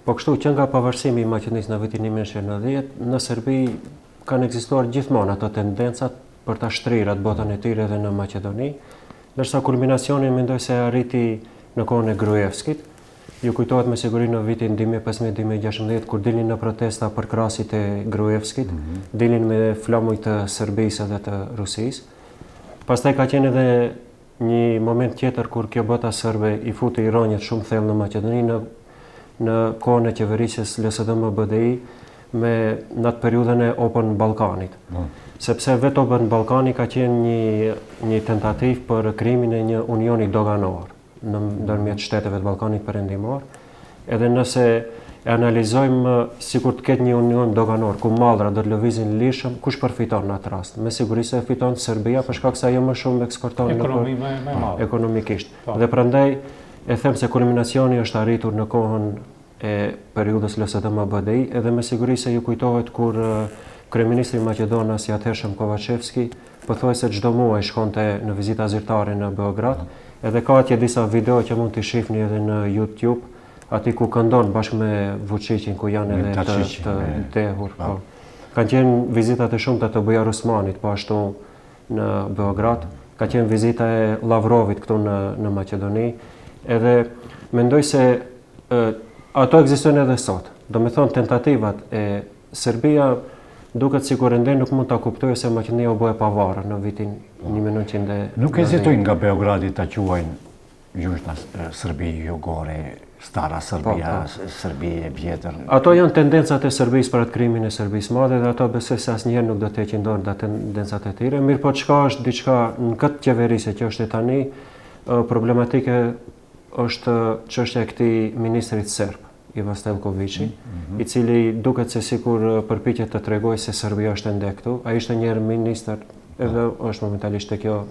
Po kështu, që nga pavarësimi i Maqedonisë në vitin 1990, në Serbi kanë ekzistuar gjithmonë ato tendencat për ta shtrirë atë botën e tyre edhe në Maqedoni, ndërsa kulminacioni mendoj se arriti në kohën e Gruevskit. Ju kujtohet me siguri në vitin 2015-2016 kur dilnin në protesta përkrahësit e Gruevskit, mm -hmm. dilnin me flamuj të Serbisë dhe të Rusisë. Pastaj ka qenë edhe Një moment tjetër kur kjo bota sërbe i futi rrënjët shumë thellë në Maqedoni në në kohën e qeverisjes LSDM-BDI me në atë periudhën e Open Ballkanit. Mm. Sepse vetë Open Ballkani ka qenë një një tentativë për krijimin e një unioni doganor në ndërmjet shteteve të Ballkanit Perëndimor. Edhe nëse e analizojmë sikur të ketë një union doganor ku mallrat do të lëvizin lirshëm, kush përfiton në atë rast? Me siguri se fiton Serbia për shkak se ajo më shumë eksporton ekonomi më e madhe. Ekonomikisht. Po. Dhe prandaj e them se kulminacioni është arritur në kohën e periudhës LSDM-BDI, edhe me siguri se ju kujtohet kur kryeministri maqedonas i atëhershëm Kovaçevski pothuajse çdo muaj shkonte në vizita zyrtare në Beograd, edhe ka atje disa video që mund t'i shihni edhe në YouTube. aty ku këndon bashkë me Vuçiqin, ku janë edhe të, të dehur. Po. Kanë qenë vizitat e shumta të Bujar Osmanit, po ashtu në Beograd, ka qenë vizita e Lavrovit këtu në, në Maqedoni, edhe mendoj se e, ato ekzistojnë edhe sot. Domethënë, tentativat e Serbia duket sikur ende nuk mund ta kuptojë se Maqedonia u bë e pavarur në vitin 1990. Nuk hezitojnë nga Beogradi ta quajnë Južna Serbi jugore, Stara Serbia, po, po. Serbi e vjetër. Ato janë tendencat e Serbisë për atë krijimin e Serbisë madhe dhe ato besoj se asnjëherë nuk do të heqin dorë nga tendencat e tyre. Mirëpo çka është diçka në këtë qeverisje që është e tani, problematike është çështja e këtij ministrit serb. Ivan Stojilkoviqi, mm -hmm. i cili duket se sikur përpiqet të tregojë se Serbia është ende këtu. Ai ishte një herë ministër, edhe është momentalisht te kjo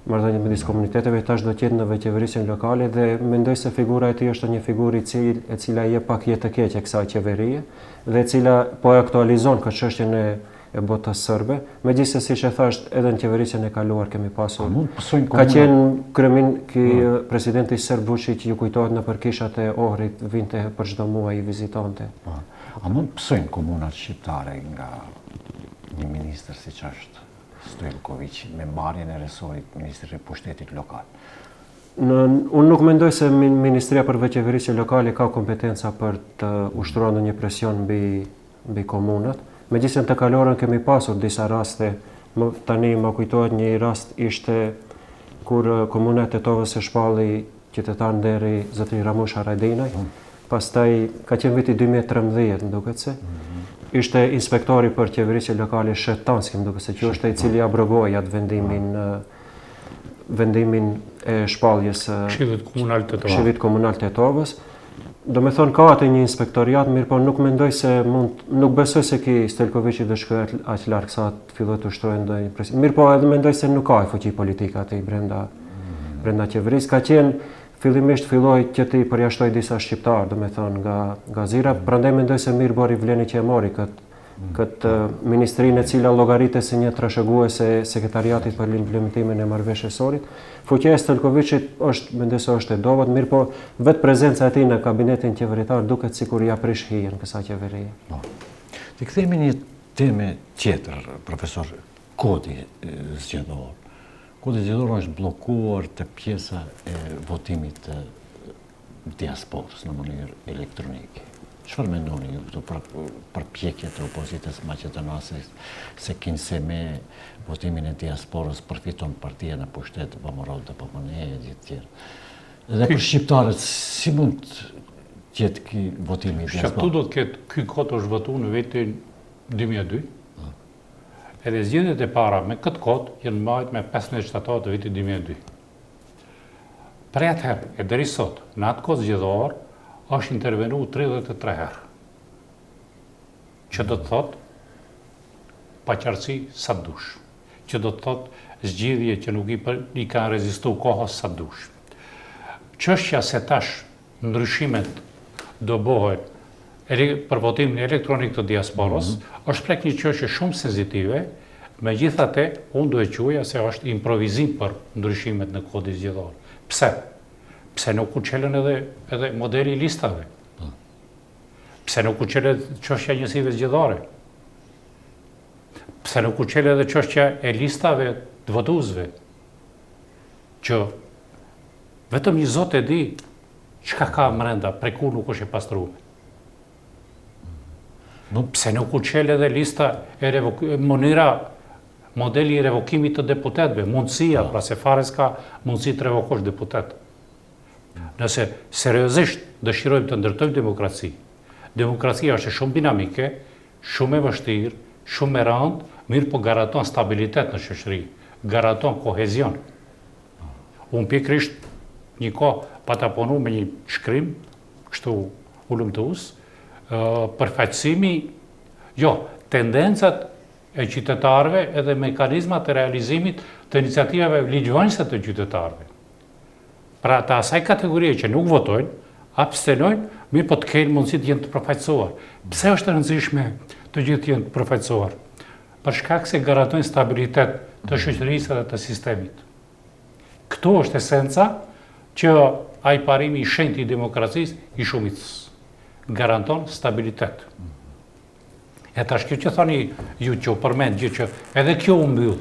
marrëdhënie midis komuniteteve, tash do të jetë në vetëqeverisjen lokale dhe mendoj se figura e tij është një figurë i cil, e cila i jep pak jetë të keqe kësaj qeverie dhe e cila po e aktualizon këtë çështjen e e botës sërbe, megjithëse siç e thashë edhe në qeverisjen e kaluar kemi pasur. Mund të pësojnë Ka qenë kryemin ky po. presidenti serb Vučić ju kujtohet nëpër kishat e Ohrit vinte për çdo muaj i vizitonte. Po. A mund të pësojnë komunat shqiptare nga një ministër siç është Stojilkoviq me marrjen e resorit ministrit të pushtetit lokal? Në, unë nuk mendoj se Ministria për Vetëqeverisje Lokale ka kompetenca për të ushtruar ndonjë presion mbi mbi komunat. Megjithëse në të kaluarën kemi pasur disa raste, më, tani më kujtohet një rast ishte kur komuna e Tetovës e shpalli qytetar nderi zotëri Ramush Haradinaj. Mm. Pastaj ka qenë viti 2013, më duket se. Mm -hmm. Ishte inspektori për qeverisje lokale Shetanski, më duket se që është ai i cili abrogoi atë vendimin mm. vendimin e shpalljes së Këshillit Komunal të Tetovës. Këshillit Komunal të Tetovës. Domethënë ka atë një inspektoriat, mirëpo nuk mendoj se mund, nuk besoj se ky Stojilkoviqi do shkojë aq larg sa të fillojë të ushtrojë ndonjë presion. Mirëpo edhe mendoj se nuk ka fuqi politike aty brenda brenda qeverisë. Ka qenë fillimisht filloi që t'i përjashtojë disa shqiptarë, domethënë nga nga zyra, prandaj mendoj se mirë bëri Vleni që e mori këtë këtë ministrinë e cila llogaritet si një trashëguese e sekretariatit për implementimin e marrëveshjes së Ohrit. Fuqia e Stojilkoviqit është, mendoj se është e dobët, mirëpo vetë prezenca e tij në kabinetin qeveritar duket sikur ia prish hijen kësaj qeverie. Po. Të kthehemi një teme tjetër, profesor, kodi zgjedhor. Kodi zgjedhor është bllokuar te pjesa e votimit të diasporës në mënyrë elektronike. Çfarë mendoni ju këtu për përpjekjet e opozitës maqedonase se kinse me votimin e diasporës përfiton partia në pushtet VMRO DPMNE e gjithë tjerë. Dhe për shqiptarët si mund të jetë ky votimi i diasporës? Këtu do të ketë, ky kod është votu në vitin 2002, edhe zgjedhjet e para me këtë kod janë mbajt me 15 shtator të vitit 2002. Prej atëherë e deri sot, në atë kod zgjedhor është intervenu 33 herë. Që do të thotë paqartësi sa të dush. Që do të thotë zgjidhje që nuk i, i kanë rezistu kohës sa të dush. Çështja se tash ndryshimet do bëhen për votimin elektronik të diasporës, mm -hmm. është prek një çështje shumë sensitive, megjithatë, unë do e quaja se është improvizim për ndryshimet në kodin zgjedhor. Pse? Pse nuk u çelën edhe, edhe modeli i listave? Po. Pse nuk u çelën çështja e njësive zgjedhore? Pse nuk u çel edhe çështja e listave të votuesve? Që vetëm një zot e di çka ka mrenda, prej kur nuk është e pastrume. Nuk, pse nuk u çel edhe lista e revok, mënyra, modeli i revokimit të deputetëve, mundësia, po. pra se fare s'ka mundësi të revokosh deputet. Nëse seriozisht dëshirojmë të ndërtojmë demokraci, demokracia është shumë dinamike, shumë e vështirë, shumë e rëndë, mirëpo garanton stabilitet në shoqëri, garanton kohezion. Unë pikërisht një kohë pata punu me një shkrim, kështu hulumtues, përfaqësimi, jo, tendencat e qytetarëve edhe mekanizmat e realizimit të iniciativave ligjvënëse të qytetarëve. Pra të asaj kategorie që nuk votojnë, abstenojnë, mirëpo të kenë mundësi të jenë të përfaqësuar. Pse është e rëndësishme të gjithë të jenë të përfaqësuar? Për shkak se garantojnë stabilitet të shoqërisë dhe të sistemit. Këtu është esenca që ai parimi i shenjtë i demokracisë i shumicës. Garanton stabilitet. E tash kjo që thoni ju që u përmend gjë që edhe kjo u mbyll,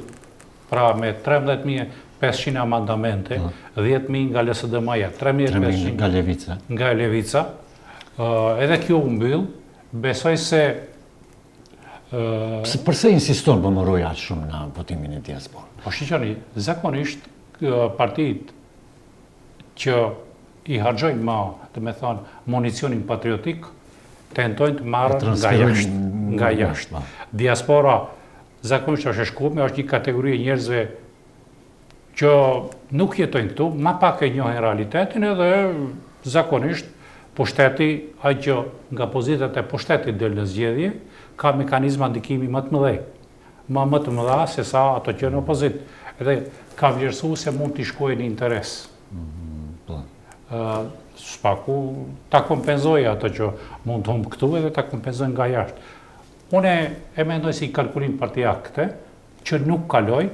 pra me 13.500 amandamente, 10.000 nga LSDM-ja, 3.500 nga Levica. Nga Levica, edhe kjo u mbyll, besoj se Pse përse insiston VMRO-ja aq shumë në votimin e diasporës? Po shikoni, zakonisht partitë që i harxhojnë më, domethënë, municionin patriotik, tentojnë të marrë nga jashtë, nga jashtë. Po. Diaspora zakonisht është e shkume, është një kategori e njerëzve që nuk jetojnë këtu, ma pak e njohin realitetin edhe zakonisht pushteti, ai që nga pozitat e pushtetit del në zgjedhje, ka mekanizma ndikimi më të mëdhenj, më më të mëdha se sa ato që në opozitë. Edhe ka vlerësu se mund t'i shkojë në interes. Mm, po. Së paku ta kompenzojë ato që mund të humbë këtu edhe ta kompenzojë nga jashtë. Unë e mendoj si kalkulim partiak këtë, që nuk kaloi,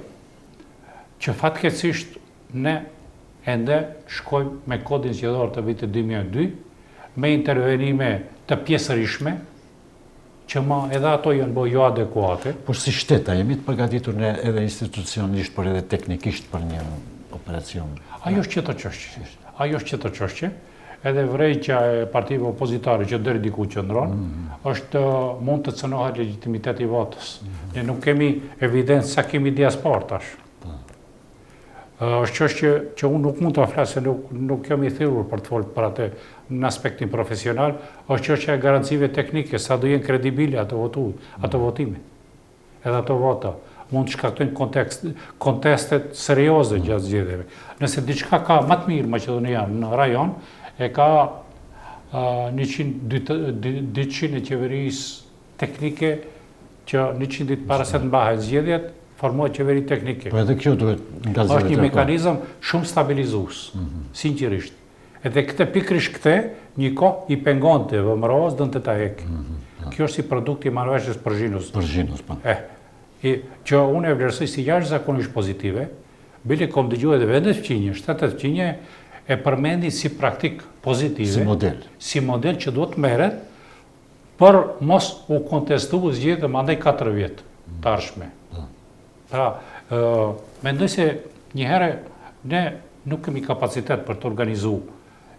që fatkeqësisht ne ende shkojmë me kodin zgjedhor të vitit 2002, me intervenime të pjesërishme, që ma edhe ato janë bo jo adekuate. Por si shtet, a jemi të përgatitur ne edhe institucionalisht, por edhe teknikisht për një operacion? Ajo është tjetër çështje. Ajo është tjetër çështje. Edhe vërejtja e partive opozitare që deri diku qëndron, mm -hmm. është mund të cënohet legjitimiteti i votës. Mm -hmm. Ne nuk kemi evidencë sa kemi diasporë tash. Po. Është çështje që unë nuk mund ta flas se nuk nuk jam i thirrur për të folur për atë në aspektin profesional, është çështja e garancive teknike, sa do jenë kredibile ato votu, ato votime. Edhe ato vota mund të shkaktojnë kontekst, konteste serioze gjatë zgjedhjeve. Nëse diçka ka më të mirë Maqedonia në rajon, e ka uh, 100 200 e qeverisë teknike që 100 ditë para se të mbahen zgjedhjet, formohet qeveri teknike. Po edhe kjo duhet nga zgjedhjet. Është një po. mekanizëm shumë stabilizues, mm -hmm. sinqerisht. Edhe këtë pikërisht këtë një kohë i pengonte VMRO-s donte ta hekë. Mm -hmm. Kjo është si produkti i marrëveshjes Përzhinës. Përzhinës, po. Eh, i, që unë e vlerësoj si jashtëzakonisht pozitive, bile kom dëgju edhe vendet fqinje, shtetet fqinje, e përmendin si praktikë pozitive. Si model. Si model që duhet të merret, për mos u kontestu zgjedhjet mandej 4 vjet të ardhshme. Po. Pra, mendoj se njëherë ne nuk kemi kapacitet për të organizu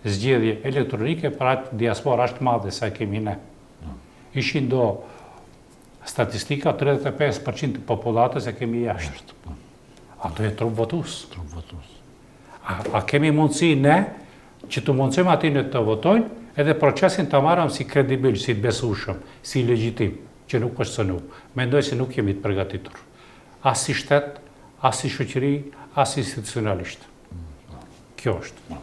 zgjedhje elektronike për atë diasporë aq të madhe sa e kemi ne. Po. Ishin do statistika 35% të popullatës e kemi jashtë. Po. Ato janë trup votues. Trup votues. A, a kemi mundësi ne që t'u mundësojmë atyne të votojnë, edhe procesin ta marrim si kredibil, si të besueshëm, si legjitim, që nuk është cënu. Mendoj se nuk jemi të përgatitur. As si shtet, as si shoqëri, as institucionalisht. Kjo është.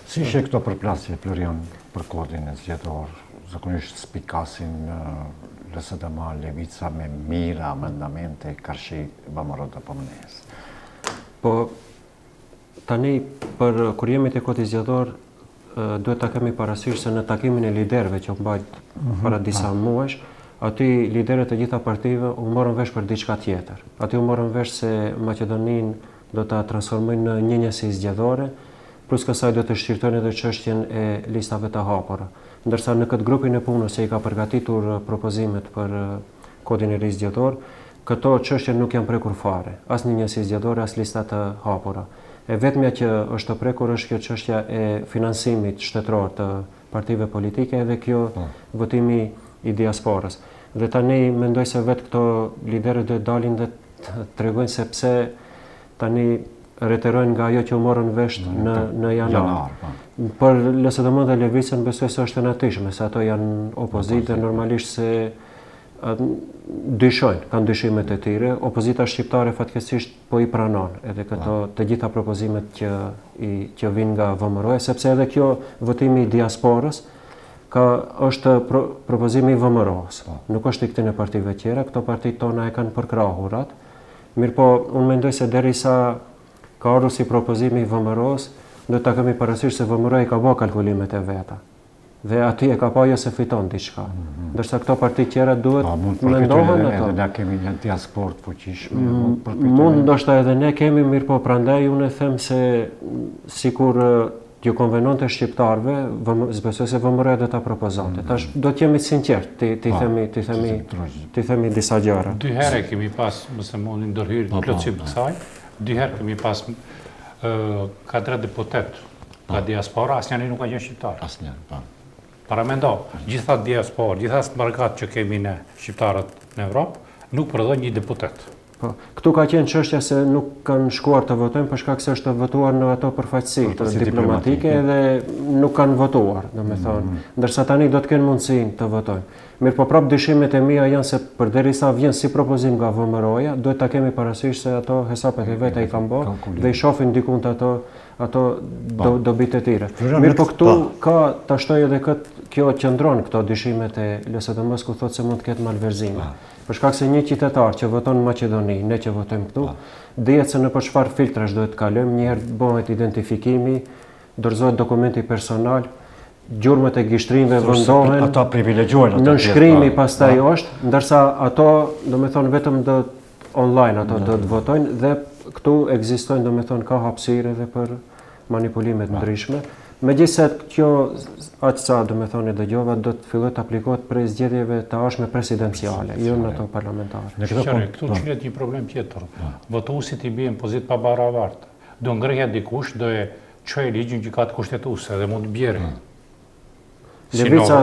Si i sheh këto përplasje, Florian, për kodin e zgjedhor, zakonisht spikasin LSDM, Levica me mijëra amendamente karshi VMRO-DPMNE-së. Po, Tani, për kur jemi te kodi zgjedhor, duhet ta kemi parasysh se në takimin e liderëve që u mbajt mm -hmm. para disa po. muajsh, aty liderët e gjitha partive u morën vesh për diçka tjetër. Aty u morën vesh se Maqedoninë do ta transformojnë në një njësi zgjedhore, plus kësaj do të shqyrtojnë edhe çështjen e listave të hapura. Ndërsa në këtë grupin e punës që i ka përgatitur propozimet për kodin e ri zgjedhor, Këto çështje nuk janë prekur fare, as një njësi zgjedhore, as lista të hapura. E vetmja që është prekur është kjo çështja e financimit shtetëror të partive politike edhe kjo po. votimi i diasporës. Dhe tani mendoj se vetë këto liderët duhet dalin dhe të tregojnë se pse tani reterojnë nga ajo që u morën vesh në në janar. janar po. Për LSDM dhe Levicën besoj se është e natyrshme se ato janë opozitë dhe normalisht se dyshojnë, kanë dyshimet e tyre. Opozita shqiptare fatkeqësisht po i pranon edhe këto po. të gjitha propozimet që i që vijnë nga VMRO, sepse edhe kjo votimi i diasporës ka është pro, propozimi i VMRO-s. Po. Nuk është i këtyre partive tjera, këto parti tona e kanë përkrahur atë. Mirëpo, unë mendoj se derisa ka ardhur si propozimi i VMRO-s, duhet ta kemi parasysh se VMRO i ka bërë kalkulimet e veta. Dhe aty e ka pa jo se fiton diçka. Mm -hmm. Ndërsa këto parti tjera duhet po, mund të mendohen ato. Edhe ne kemi një diasporë të fuqishme. Mm, mund, mund ndoshta edhe ne kemi, mirëpo prandaj unë e them se sikur. T'ju konvenonte shqiptarëve, s'besoj se VMRO do ta propozonte. Mm. Tash do të jemi të sinqertë, t'i t'i po, themi, t'i themi, t'i themi disa gjëra. Dy herë kemi pas, nëse mund të ndërhyj po, po, plotësim të kësaj, dy herë kemi pas ka tre deputetë nga diaspora, asnjëri nuk ka qenë shqiptar. Asnjëri, po. Paramendo, gjitha diaspora, gjitha mërgatë që kemi ne shqiptarët në Evropë, nuk prodhojnë një deputet. Po, këtu ka qenë çështja se nuk kanë shkuar të votojnë për shkak se është votuar në ato përfaqësi diplomatike dhe nuk kanë votuar, domethënë. Mm -hmm. Ndërsa tani do të kenë mundësinë të votojnë. Mirëpo prapë dyshimet e mia janë se përderisa vjen si propozim nga VMRO-ja, duhet ta kemi parasysh se ato hesapet e veta i kanë bërë dhe i shohin dikund ato ato po. do, dobitë e tyre. Mirëpo këtu po. ka ta shtoj edhe kët kjo qëndron këto dyshimet e LSDM-së ku thotë se mund të ketë malverzime. Po. Për shkak se një qytetar që voton në Maqedoni, ne që votojmë këtu, dihet se nëpër çfarë filtrash duhet të kalojmë, një herë bëhet identifikimi, dorëzohet dokumenti personal, gjurmët e gishtrinjve vendohen. Ata privilegjohen ato. Nënshkrimi pastaj është, ndërsa ato, domethënë vetëm do online ato do të votojnë dhe këtu ekzistojnë domethënë ka hapësirë edhe për manipulime të ndryshme. Megjithëse kjo, aq sa domethënë e dëgjova, do të fillojë të aplikohet prej zgjedhjeve të ardhshme presidenciale, jo në ato parlamentare. Në këtë kohë, këtu po. çilet një problem tjetër. Po. Votuesit i bien në pozitë të pabarabartë. Do ngrihet dikush, do e çojë ligjin në gjykatë kushtetuese dhe mund të bjerë. Po. Levica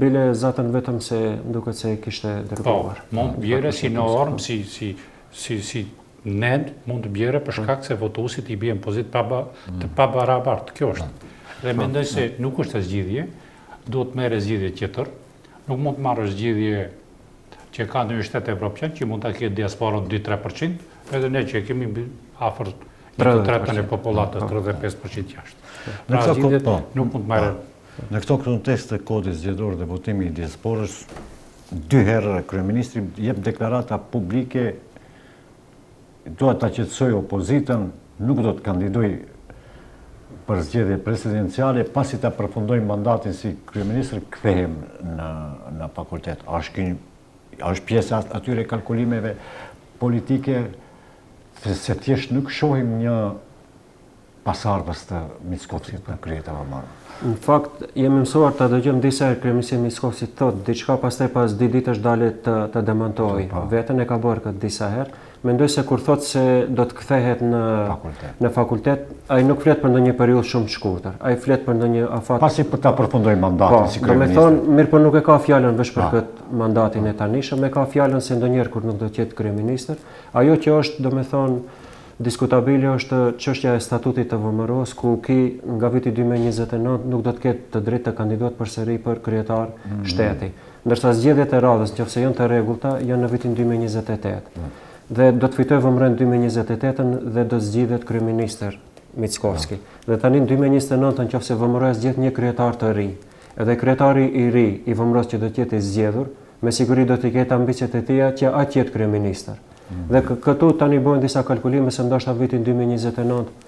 bile zatën vetëm se duket se e kishte dërguar. Po, mund të bjerë si normë, si si si si nen mund të bjerë për shkak se votuesit i bien në pozitë pa, të mm. pabarabartë. Kjo është. Mm. Dhe mendoj se nuk është zgjidhje, duhet të merret zgjidhje tjetër. Nuk mund të marrë zgjidhje që ka ndonjë shtet evropian që mund ta ketë diasporën 2-3%, edhe ne që e kemi afër një të tretën e popullatës 35% jashtë. Në pra, këtë po, nuk mund të marrë. Në këtë kontekst të kodit zgjedhor dhe votimi i diasporës, dy herë kryeministri jep deklarata publike Dua ta qetësoj opozitën, nuk do të kandidoj për zgjedhje presidenciale, pasi ta përfundoj mandatin si kryeministër, kthehem në në fakultet. A është ky a është pjesë e atyre kalkulimeve politike se, se thjesht nuk shohim një pasardhës të Mickovskit në krye të VMRO. Në fakt, jemi mësuar ta dëgjojmë disa herë kryeministri Mickovski thotë diçka, pastaj pas dy ditësh dalet të të demantojë. Po. Veten e ka bërë këtë disa herë. Mendoj se kur thotë se do të kthehet në fakultet, në fakultet, ai nuk flet për ndonjë periudhë shumë të shkurtër. Ai flet për ndonjë afat. Pasi për ta përfundojë mandatin po, si kryeministër. Domethënë, mirëpo nuk e ka fjalën veç për po. këtë mandatin e tanishëm, e ka fjalën se ndonjëherë kur nuk do të jetë kryeministër. Ajo që është, domethënë, Diskutabile është çështja e statutit të VMRO-së, ku ky nga viti 2029 nuk do të ketë të drejtë të kandidohet përsëri për kryetar mm. shteti. Ndërsa zgjedhjet e radhës, nëse janë të rregullta, janë në vitin 2028. Mm. Dhe do të fitojë VMRO në 2028-ën dhe do të zgjidhet kryeministër Mickovski. Mm. Dhe tani në 2029 nëse VMRO zgjedh një kryetar të ri, edhe kryetari i ri i VMRO-s që do të jetë i zgjedhur, me siguri do të ketë ambiciet e tija që ai të jetë kryeministër. Dhe këtu tani bëhen disa kalkulime se ndoshta vitin 2029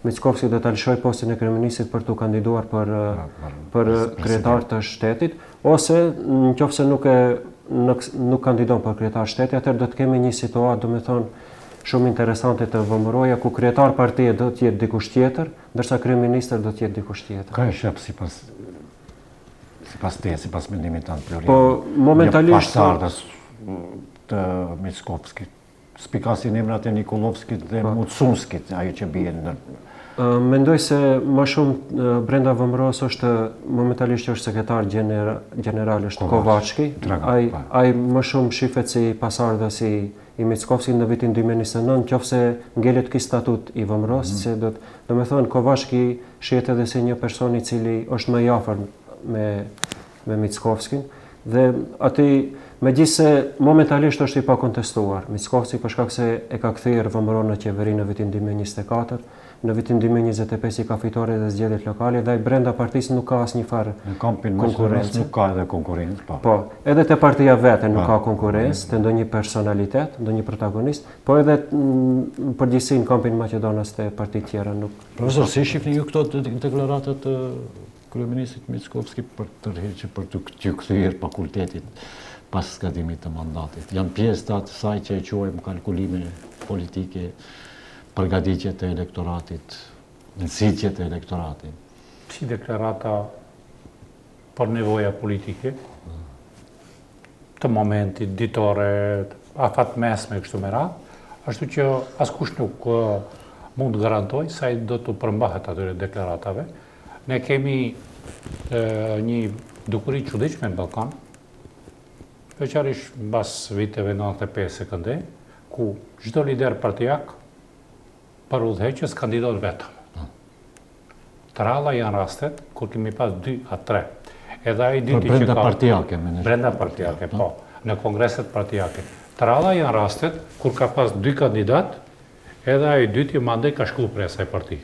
Mickovski do ta lëshojë postin e kryeministrit për t'u kandiduar për për kryetar të shtetit ose në qoftë se nuk e nuk, nuk kandidon për kryetar shteti, atëherë do të kemi një situatë, domethënë, shumë interesante te VMRO-ja ku kryetar partie do të jetë dikush tjetër, ndërsa kryeministër do të jetë dikush tjetër. Ka e sheh sipas sipas teje, sipas mendimit tënd Florian. Po momentalisht një pasardhës të Mickovskit. Spikasin emrat e Nikollovskit dhe po. Mucunskit, ajo që bie në Mendoj se më shumë brenda VMRO-s është momentalisht që është sekretar gjeneral është Kovaçki. Ai po. ai më shumë shifet si pasardhës i i Mickovskit në vitin 2029, qoftë se ngelet ky statut i VMRO-s, mm -hmm. se do të, domethënë Kovaçki shihet edhe si një person i cili është më i afërt me me Mickovskin dhe aty megjithëse momentalisht është i pakontestuar Mickovski për shkak se e ka kthyer VMRO në qeveri në vitin 2024, në vitin 2025 i ka fituar edhe zgjedhjet lokale dhe ai brenda partisë nuk ka asnjë farë në kampin konkurrencë nuk ka edhe konkurrencë, po. Po, edhe te partia vete nuk po. ka konkurrencë, te ndonjë personalitet, ndonjë protagonist, po edhe në përgjithësi në kampin maqedonas te partitë tjera nuk. Profesor, si shihni ju këto deklarata të kryeministrit Mickovski për tërheqje për të t'ju kthyer fakultetit pas skadimit të mandatit. Janë pjesë të asaj që e quajmë kalkulime politike, përgatitje të elektoratit, nxitje të elektoratit. si deklarata për nevoja politike, të momentit, ditore, afatmesme, kështu me radhë, ashtu që askush nuk mund të garantojë se ai do t'u përmbahet atyre deklaratave. Ne kemi një dukuri të çuditshme në Ballkan, veçanërisht mbas viteve 95 e këndej, ku çdo lider partiak për udhëheqës kandidon vetëm. Të rralla janë rastet kur kemi pas 2 a 3. Edhe ai i dyti që ka brenda partiake, më Brenda partiake, po, në kongreset partiake. Të rralla janë rastet kur ka pas dy kandidat, edhe ai i dyti mandej ka shku prej asaj partie.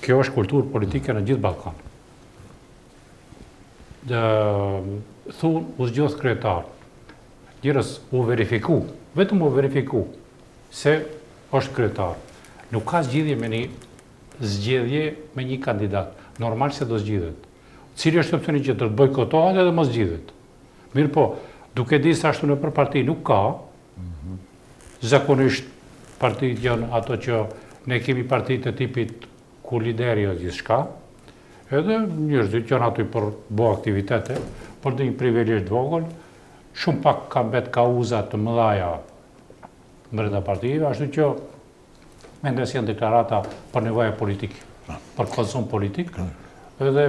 Kjo është kulturë politike në gjithë Ballkan. Dhe thun u zgjodh kryetar. Njerëz u verifiku, vetëm u verifiku se është kryetar. Nuk ka zgjidhje me një zgjedhje me një kandidat. Normal se do zgjidhet. Cili është opsioni që të bojkotohet edhe mos zgjidhet. Mirëpo, duke di se ashtu nëpër parti nuk ka, mhm. zakonisht partitë janë ato që ne kemi partitë e tipit ku lideri është gjithçka, edhe njerëzit janë aty për bo aktivitete, për ndonjë privilegj të vogël, shumë pak ka mbet kauza të mëdhaja brenda partive, ashtu që mendoj se janë deklarata për nevoja politike, po. për konsum politik, edhe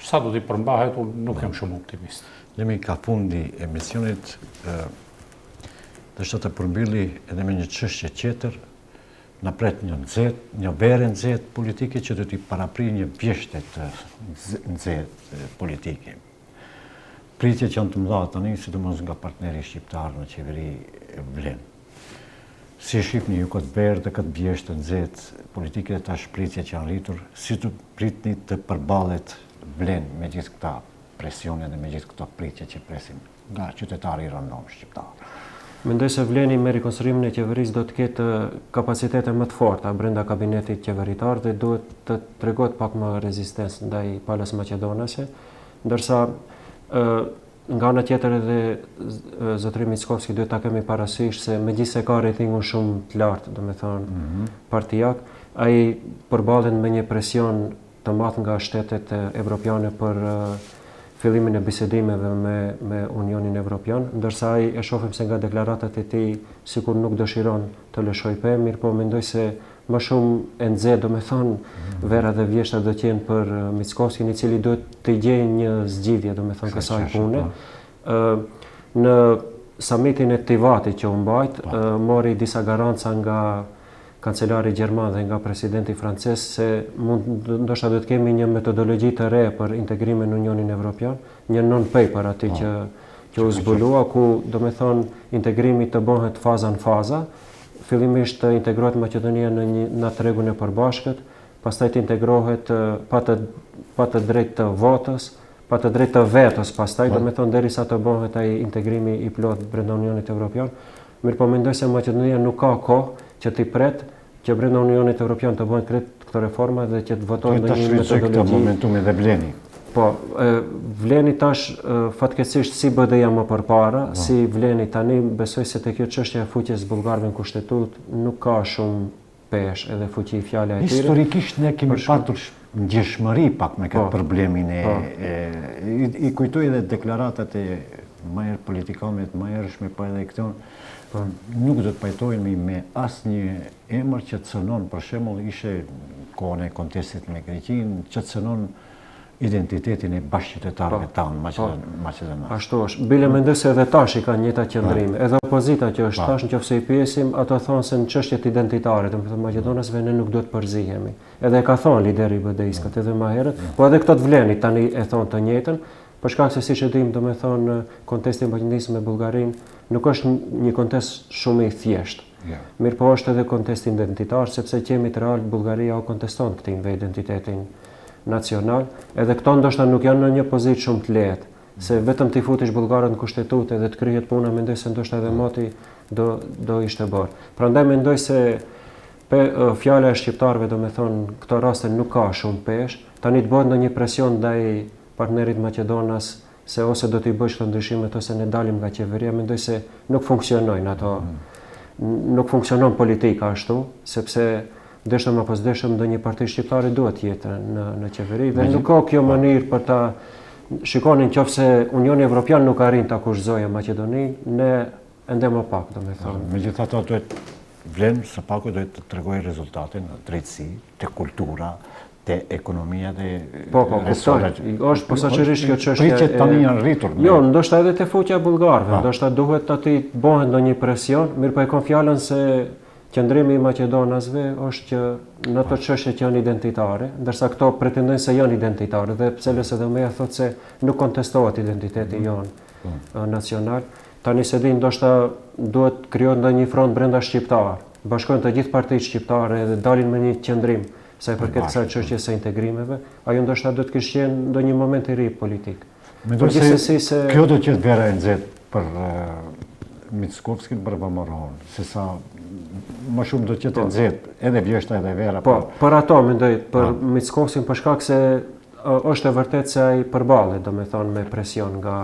sa do t'i përmbahet, unë nuk jam shumë optimist. Jemi ka fundi i emisionit, desha të përmbylli edhe me një çështje tjetër, na pret një nxehtë, një verë e nxehtë politike që do t'i paraprijë një vjeshte të nxehtë politike. Pritjet janë të mëdha tani, sidomos nga partneri shqiptar në qeveri Vlen. Si e shihni ju këtë verë dhe këtë vjeshtë të nxehtë politike dhe tash pritjet që janë rritur, si të pritni të përballet Vlen me gjithë këta presione dhe me gjithë këto pritje që presim nga qytetari i rëndomtë shqiptar? Mendoj se Vleni me rikonstruimin e qeverisë do të ketë kapacitete më të forta brenda kabinetit qeveritar dhe duhet të tregohet pak më rezistencë ndaj palës maqedonase. Ndërsa nga ana tjetër edhe zotëri Mickoski duhet ta kemi parasysh se megjithëse ka rejtingun shumë të lartë, domethënë mm -hmm. partijak, ai përballet me një presion të madh nga shtetet evropiane për fillimin e bisedimeve me me Unionin Evropian, ndërsa ai e shohim se nga deklaratat e tij sikur nuk dëshiron të lëshojë pe, mirëpo mendoj se Më shumë e nxehtë, domethënë, mm. vera dhe vjeshta do të jenë për eh, Mickovskin, i cili duhet të gjejë një zgjidhje, domethënë, kësaj pune. Po. Ë në samitin e Tivatit që u mbajt, po. mori disa garanca nga kancelari gjerman dhe nga presidenti francez se mund ndoshta do të kemi një metodologji të re për integrimin në Unionin Evropian, një non-paper aty po. që që u zbulua ku domethënë integrimi të bëhet faza në faza, Fillimisht të integrohet Maqedonia në një në tregun e përbashkët, pastaj të integrohet pa të pa të drejtë të votës, pa të drejtë të vetos, pastaj po. domethënë derisa të bëhet ai integrimi i plotë brenda Unionit Evropian. Mirëpo mendoj se Maqedonia nuk ka kohë që t'i pret që brenda Unionit Evropian të bëhen krejt këto reforma dhe që të votohet ndonjë metodologji. Këtë momentumin dhe vleni. Po, vleni tash fatkeqësisht si BDI-ja më përpara, po. si vleni tani, besoj se te kjo çështja e futjes bullgarëve në kushtetutë nuk ka shumë peshë edhe fuqi fjala e tyre. Historikisht ne kemi patur ndjeshmëri pak me këtë po, problemin e, po. e, i, i kujtoj edhe deklaratat e më herë politikanëve të mëhershme, po edhe këto, po. nuk do të pajtohemi me asnjë emër që cënon, për shembull, ishe kohën e kontestit me Greqinë, që cënon identitetin e bashkëqytetarëve po, tanë po. maqedonas. Ashtu është. Bile mendoj se edhe tash i kanë njëjta qëndrime. Po. Edhe opozita që është tash, në qoftë se i pyesim, ato thonë se në çështjet identitare, domethënë maqedonasve ne nuk duhet përzihemi. Edhe e ka thonë lideri i BDI-së këtë edhe më herët, po edhe këto të Vlenit tani e thonë të njëjtën, për shkak se siç e dimë, domethënë kontesti i Maqedonisë me Bullgarinë nuk është një kontest shumë i thjeshtë. Mirëpo është edhe kontest identitar, sepse të jemi real, Bullgaria o konteston këtë ve identitetin nacional, edhe këto ndoshta nuk janë në një pozitë shumë të lehtë, se vetëm t'i futish bullgarët në kushtetutë edhe të kryhet puna, mendoj se ndoshta edhe moti do, do ishte bërë. Prandaj mendoj se pe, fjala e shqiptarëve, domethënë, këto raste nuk ka shumë peshë, tani të bëhet ndonjë presion ndaj partnerit maqedonas se ose do t'i bësh këto ndryshimet ose ne dalim nga qeveria, mendoj se nuk funksionojnë ato. Mm. Nuk funksionon politika ashtu, sepse Deshëm apo s'deshëm ndonjë parti shqiptare duhet të jetë në në qeveri dhe nuk ka kjo mënyrë për ta shikoni në qoftë se Unioni Evropian nuk arrin ta kushtëzojë Maqedoninë, ne ende më pak, domethënë. Megjithatë duhet vlen së paku duhet të tregojë rezultate në drejtësi, te kultura, te ekonomia dhe Po, po, kuptoj. Është posaçërisht kjo çështje. Pritjet tani janë rritur. Jo, ndoshta edhe te futja e bullgarëve, ndoshta duhet aty të bëhet ndonjë presion, mirëpo e kam fjalën se Qëndrimi i maqedonasve është që në ato çështje që janë identitare, ndërsa këto pretendojnë se janë identitare dhe pse LSDM-ja thotë se nuk kontestohet identiteti mhm. jonë po. nacional, tani s'e di ndoshta duhet të krijohet ndonjë front brenda shqiptar, bashkojnë të gjithë partitë shqiptare dhe dalin me një qëndrim sa i përket kësaj çështjes së integrimeve, ajo ndoshta do të kishte qenë ndonjë moment i ri politik. Mendoj se, se, se kjo do të jetë vera e nxehtë për Mickovskin për VMRO-n, se sa më shumë do të jetë e po. nxehtë edhe vjeshta edhe vera. Po, për, për ato mendoj, për po. Mickovskin për shkak se është e vërtetë se ai përballet, domethënë me presion nga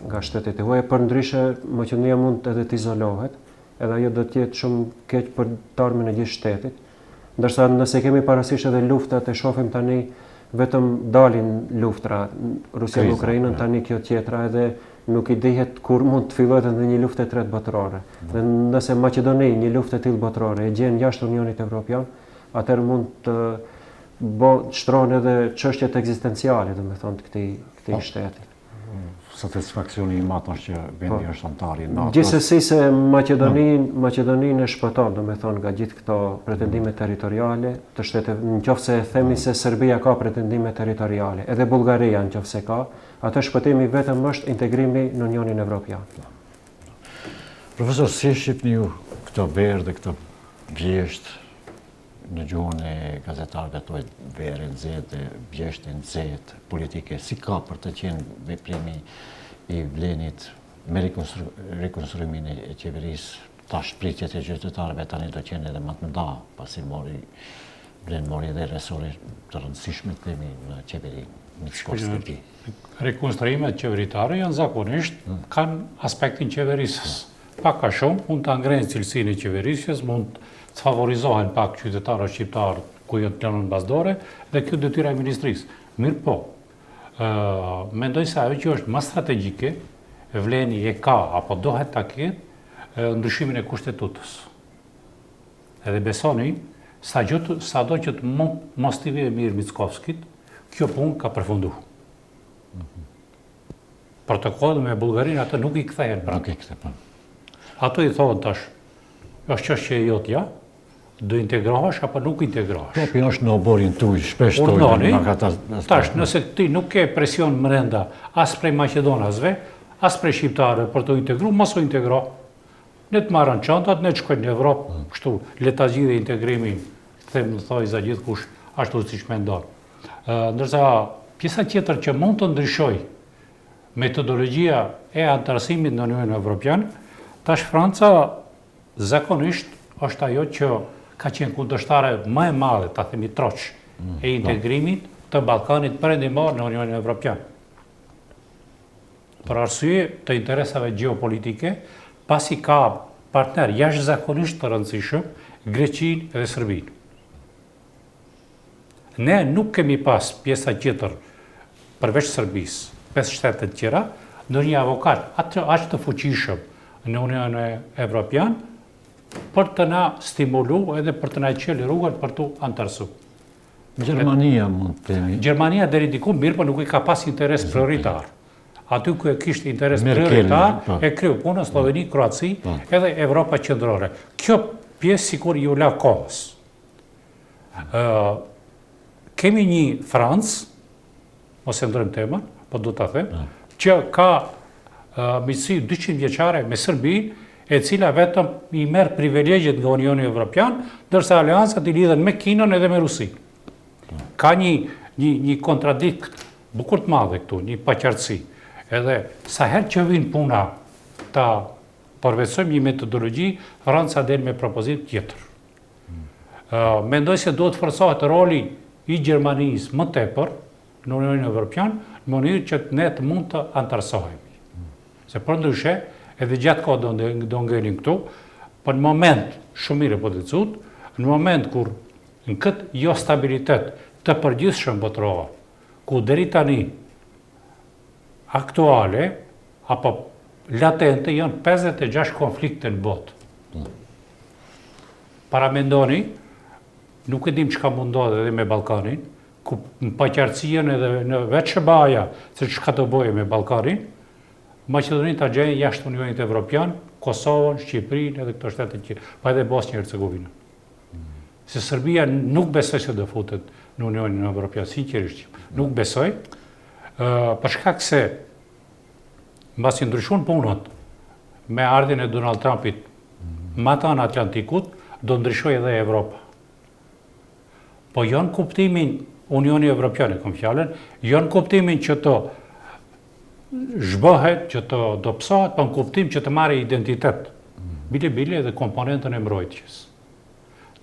nga shtetet e huaja, përndryshe Maqedonia mund edhe të izolohet, edhe ajo do të jetë shumë keq për të ardhmen e gjithë shtetit. Ndërsa nëse kemi parasysh edhe luftat e shohim tani vetëm dalin luftra, Rusia me Ukrainën, tani kjo tjetra edhe nuk i dihet kur mund të fillojë edhe një luftë e tretë botërore. Dhe nëse Maqedoninë një luftë e tillë botërore e gjen jashtë Unionit Evropian, atëherë mund të bo, shtrohen edhe çështjet ekzistenciale, domethënë të këtij këtij po. shteti. Satisfaksioni i madh është që vendi po. është anëtar i NATO. Gjithsesi se Maqedoninë, Maqedoninë e shpëton, domethënë nga gjithë këto pretendime territoriale të shteteve, në qoftë se themi se Serbia ka pretendime territoriale, edhe Bullgaria në qoftë se ka, atë shpëtimi vetëm është integrimi në Unionin Evropian. Profesor, si e shihni ju këtë verë dhe këtë vjeshtë në gjuhën e gazetarëve thuhet verë e nxehtë dhe vjeshtë e nxehtë politike, si ka për të qenë veprimi i Vlenit me rekonstruimin e qeverisë, tash pritjet e qytetarëve tani do qenë edhe më të mëdha, pasi mori Vlen mori edhe resore të rëndësishme të themi në qeveri, Mickoski. Rekonstruimet qeveritare janë zakonisht, hmm. kanë aspektin qeverisës. Pak a shumë, mund ta ngrenë cilësinë e qeverisjes, mund të favorizohen pak qytetarët shqiptarë ku janë të lënë mbas dore, dhe kjo detyra e ministrisë. Mirëpo, mendoj se ajo që është më strategjike, Vleni e ka, apo dohet ta ketë, ndryshimin e kushtetutës. Edhe besoni, sa gjë të, sado që të mos t'i vijë mirë Mickovskit, kjo punë ka përfundu. Protokolli me Bullgarinë ato nuk i kthehen prapë. Nuk i kthehen po. Ato i thonë tash, është çështje e jotja, do integrohesh apo nuk integrohesh. Topi është në oborrin tuj, shpesh thonë. Tash, nëse ti nuk ke presion mrenda, as prej maqedonasve, as prej shqiptarëve për t'u integru, mos u integro. Ne të marrin çantat, ne të shkojmë në Evropë, mm. kështu, le ta zgjidhë integrimin, them në thonjëza gjithkush, ashtu siç mendon. Ndërsa pjesa tjetër që mund të ndryshojë metodologjia e anëtarësimit në Unionin Evropian, tash Franca zakonisht është ajo që ka qenë kundërshtare më e madhe, ta themi troç, mm, e po. integrimit të Ballkanit Perëndimor në Unionin Evropian. Për arsye të interesave gjeopolitike, pasi ka partner jashtëzakonisht të rëndësishëm, Greqinë dhe Serbinë. Ne nuk kemi pas pjesa tjetër, përveç Serbisë, pesë shtete të tjera, ndonjë avokat aq të fuqishëm në Unionin Evropian për të na stimulu edhe për të na çelë rrugën për t'u anëtarësu. Gjermania mund të themi. Gjermania deri diku mirë, po nuk i ka pas interes prioritar. Aty ku e kishte interes prioritar, po. e kreu punën Slloveni, Kroaci, po. edhe Evropa Qendrore. Kjo pjesë sikur iu la kohës. Kemi një Francë, mos e ndrojmë temën, po do ta them, që ka miqësi 200 vjeçare me Serbinë, e cila vetëm i merr privilegjet nga Unioni Evropian, ndërsa aleancat i lidhen me Kinën edhe me Rusinë. Ka një një një kontradikt bukur të madhe këtu, një paqartësi. Edhe sa herë që vin puna ta përvetësojmë një metodologji, Franca del me propozim tjetër. Mendoj se duhet forcohet roli i Gjermanisë më tepër në Unionin Evropian, në mënyrë që ne të mund të anëtarësohemi. Se përndryshe, edhe gjatë kohë do, do ngelim këtu, për në moment, shumë mirë e potencuat, në moment kur Në këtë jostabilitet të përgjithshëm botëror, ku deri tani aktuale apo latente janë 56 konflikte në botë. Mm. Paramendoni, nuk e dim çka mund ndodhë edhe me Ballkanin, ku në paqartësinë edhe në vetë SHBA-ja se çka do bëjë me Ballkanin, Maqedoninë ta gjejë jashtë Unionit Evropian, Kosovën, Shqipërinë edhe këto shtete që, pa edhe Bosnjë Hercegovinën. Se Serbia nuk besoj se do futet në Unionin Evropian, sinqerisht. Nuk besoj, për shkak se mbasi ndryshun punët me ardhjen e Donald Trumpit matanë Atlantikut, do ndryshojë edhe Evropa. Po jo në kuptimin Unioni Evropian e kom fjalën, jo në kuptimin që të zhbëhet, që të dobësohet, po në kuptim që të marrë identitet. Bile bile edhe komponentën e mbrojtjes.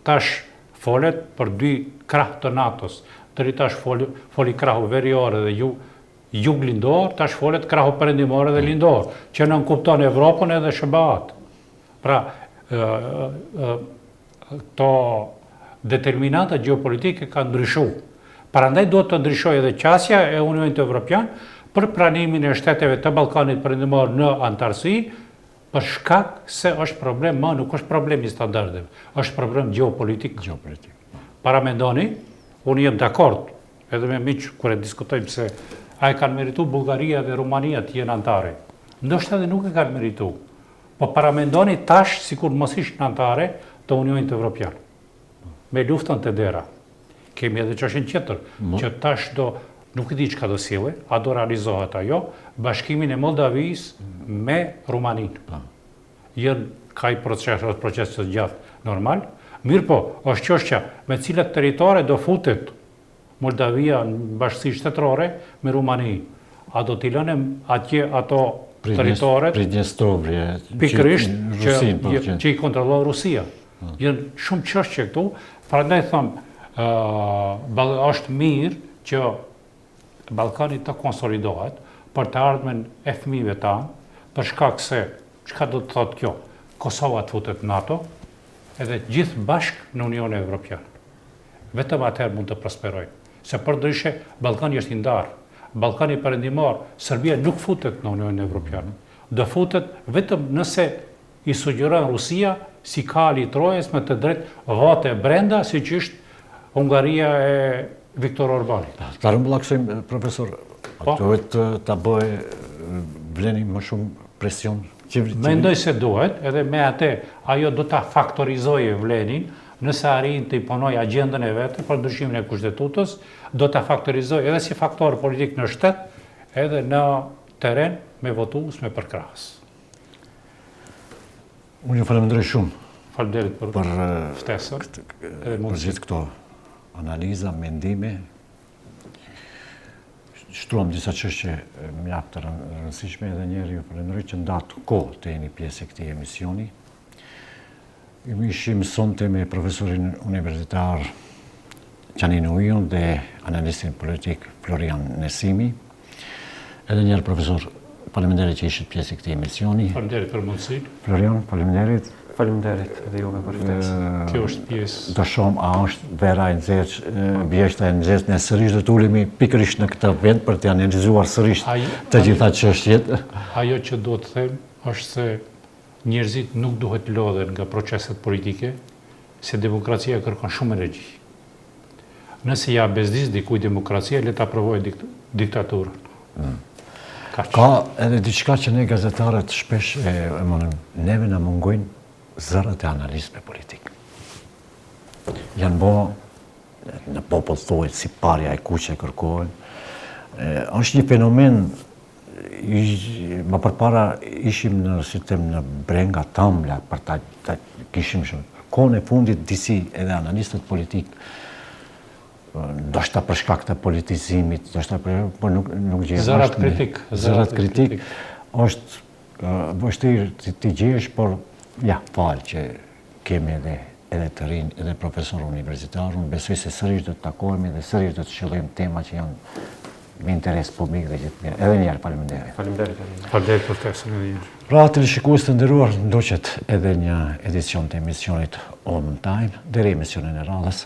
Tash folet për dy krah të NATO-s. Deri tash foli, foli krahu verior edhe ju, juglindor, tash folet krahu perëndimor edhe lindor, që nënkupton Evropën edhe SHBA-t. Pra, këto determinanta gjeopolitike kanë ndryshu. Prandaj duhet të ndryshojë edhe qasja e Unionit Evropian për pranimin e shteteve të Ballkanit Perëndimor në anëtarësi, për shkak se është problem më nuk është problem i standardeve, është problem gjeopolitik. Gjeopolitik. Po. Paramendoni, unë jam dakord edhe me miq kur e diskutojmë se a e kanë meritu Bullgaria dhe Rumania të jenë anëtare. Ndoshta edhe nuk e kanë meritu. Po paramendoni tash sikur mos ishin anëtare të Unionit Evropian. Me luftën te dera. Kemi edhe çështjen tjetër, që tash do nuk e di çka do sjellë, a do realizohet ajo, bashkimin e Moldavisë me Rumaninë. Po. Janë ka i proces, është proces të gjatë normal, mirëpo, është çështja me cilat territore do futet Moldavia në bashkësi shtetërore me Rumaninë. A do t'i lënë atje ato territoret? Pridnjestrovje, pikërisht që, po, që, që i kontrollon Rusia. Po. Janë shumë çështje këtu, prandaj them, ë është mirë që Ballkani të konsolidohet për të ardhmen e fëmijëve tanë, për shkak se çka do të thotë kjo? Kosova të futet në NATO, edhe gjithë bashkë në Unionin Evropian. Vetëm atëherë mund të prosperojmë. Se përndryshe, Ballkani është i ndarë. Ballkani Perëndimor, Serbia nuk futet në Unionin Evropian. Do futet vetëm nëse i sugjeron Rusia si kali i Trojës me të drejtë vote brenda, siç është Hungaria e Viktor Orbanit. Ta rrumbullaksojmë, profesor, a po. duhet ta bëjë VLEN-i më shumë presion? Mendoj se duhet, edhe me atë ajo do ta faktorizojë VLEN-in, Nëse arrin të imponojë agjendën e vet për ndryshimin e Kushtetutës, do ta faktorizojë edhe si faktor politik në shtet, edhe në terren me votues, me përkrahës. Unë ju falemnderoj shumë. Faleminderit për, për ftesën. Edhe për gjithë këto analiza, mendime. Shtruam disa çështje mjaft të rëndësishme edhe njëherë ju falemnderoj që ndatë kohë të jeni pjesë e këtij emisioni. Ishim sonte me profesorin universitar Qani Nuhiun dhe analistin politik Florian Nesimi. Edhe njëherë profesor, faleminderit që ishit pjesë e këtij emisioni. Faleminderit për mundësinë. Florian, faleminderit. Faleminderit edhe juve për ftesën. Kjo është pjesë. Do shohim a është vera e nxehtë, vjeshta e nxehtë, ne sërish do të ulemi pikërisht në këtë vend për të analizuar sërish të gjitha çështjet. Ajo që do të them është se Njerëzit nuk duhet të lodhen nga proceset politike, se demokracia kërkon shumë energji. Nëse ia bezdis dikujt demokracia, le ta provojë dikt diktaturën. Mm. Kaq. Ka edhe diçka që ne gazetarët shpesh e, e mendojmë, neve na mungojnë zërat e analistëve politikë. Janë bo në popull thuhet si parja e kuqe kërkohen. Është një fenomen Më përpara ishim në, si të them, në brenga t'ambla për ta, ta kishim shumë. Kohën e fundit disi edhe analistët politikë, ndoshta për shkak të politizimit, ndoshta për, por nuk nuk gjejmë. Zërat kritik, zërat kritik është vështirë t'i, t'i gjesh, por ja, falë që kemi edhe edhe të rinj, edhe profesorë universitarë, unë besoj se sërish do të takohemi dhe sërish do të shtjellojmë tema që janë me interes publik dhe gjithë mirë. Edhe njëherë, faleminderit. Faleminderit. Faleminderit për ftesën edhe njëherë. Pra, teleshikues të nderuar, ndoqët edhe një edicion të emisionit On Time, deri emisionin e radhës.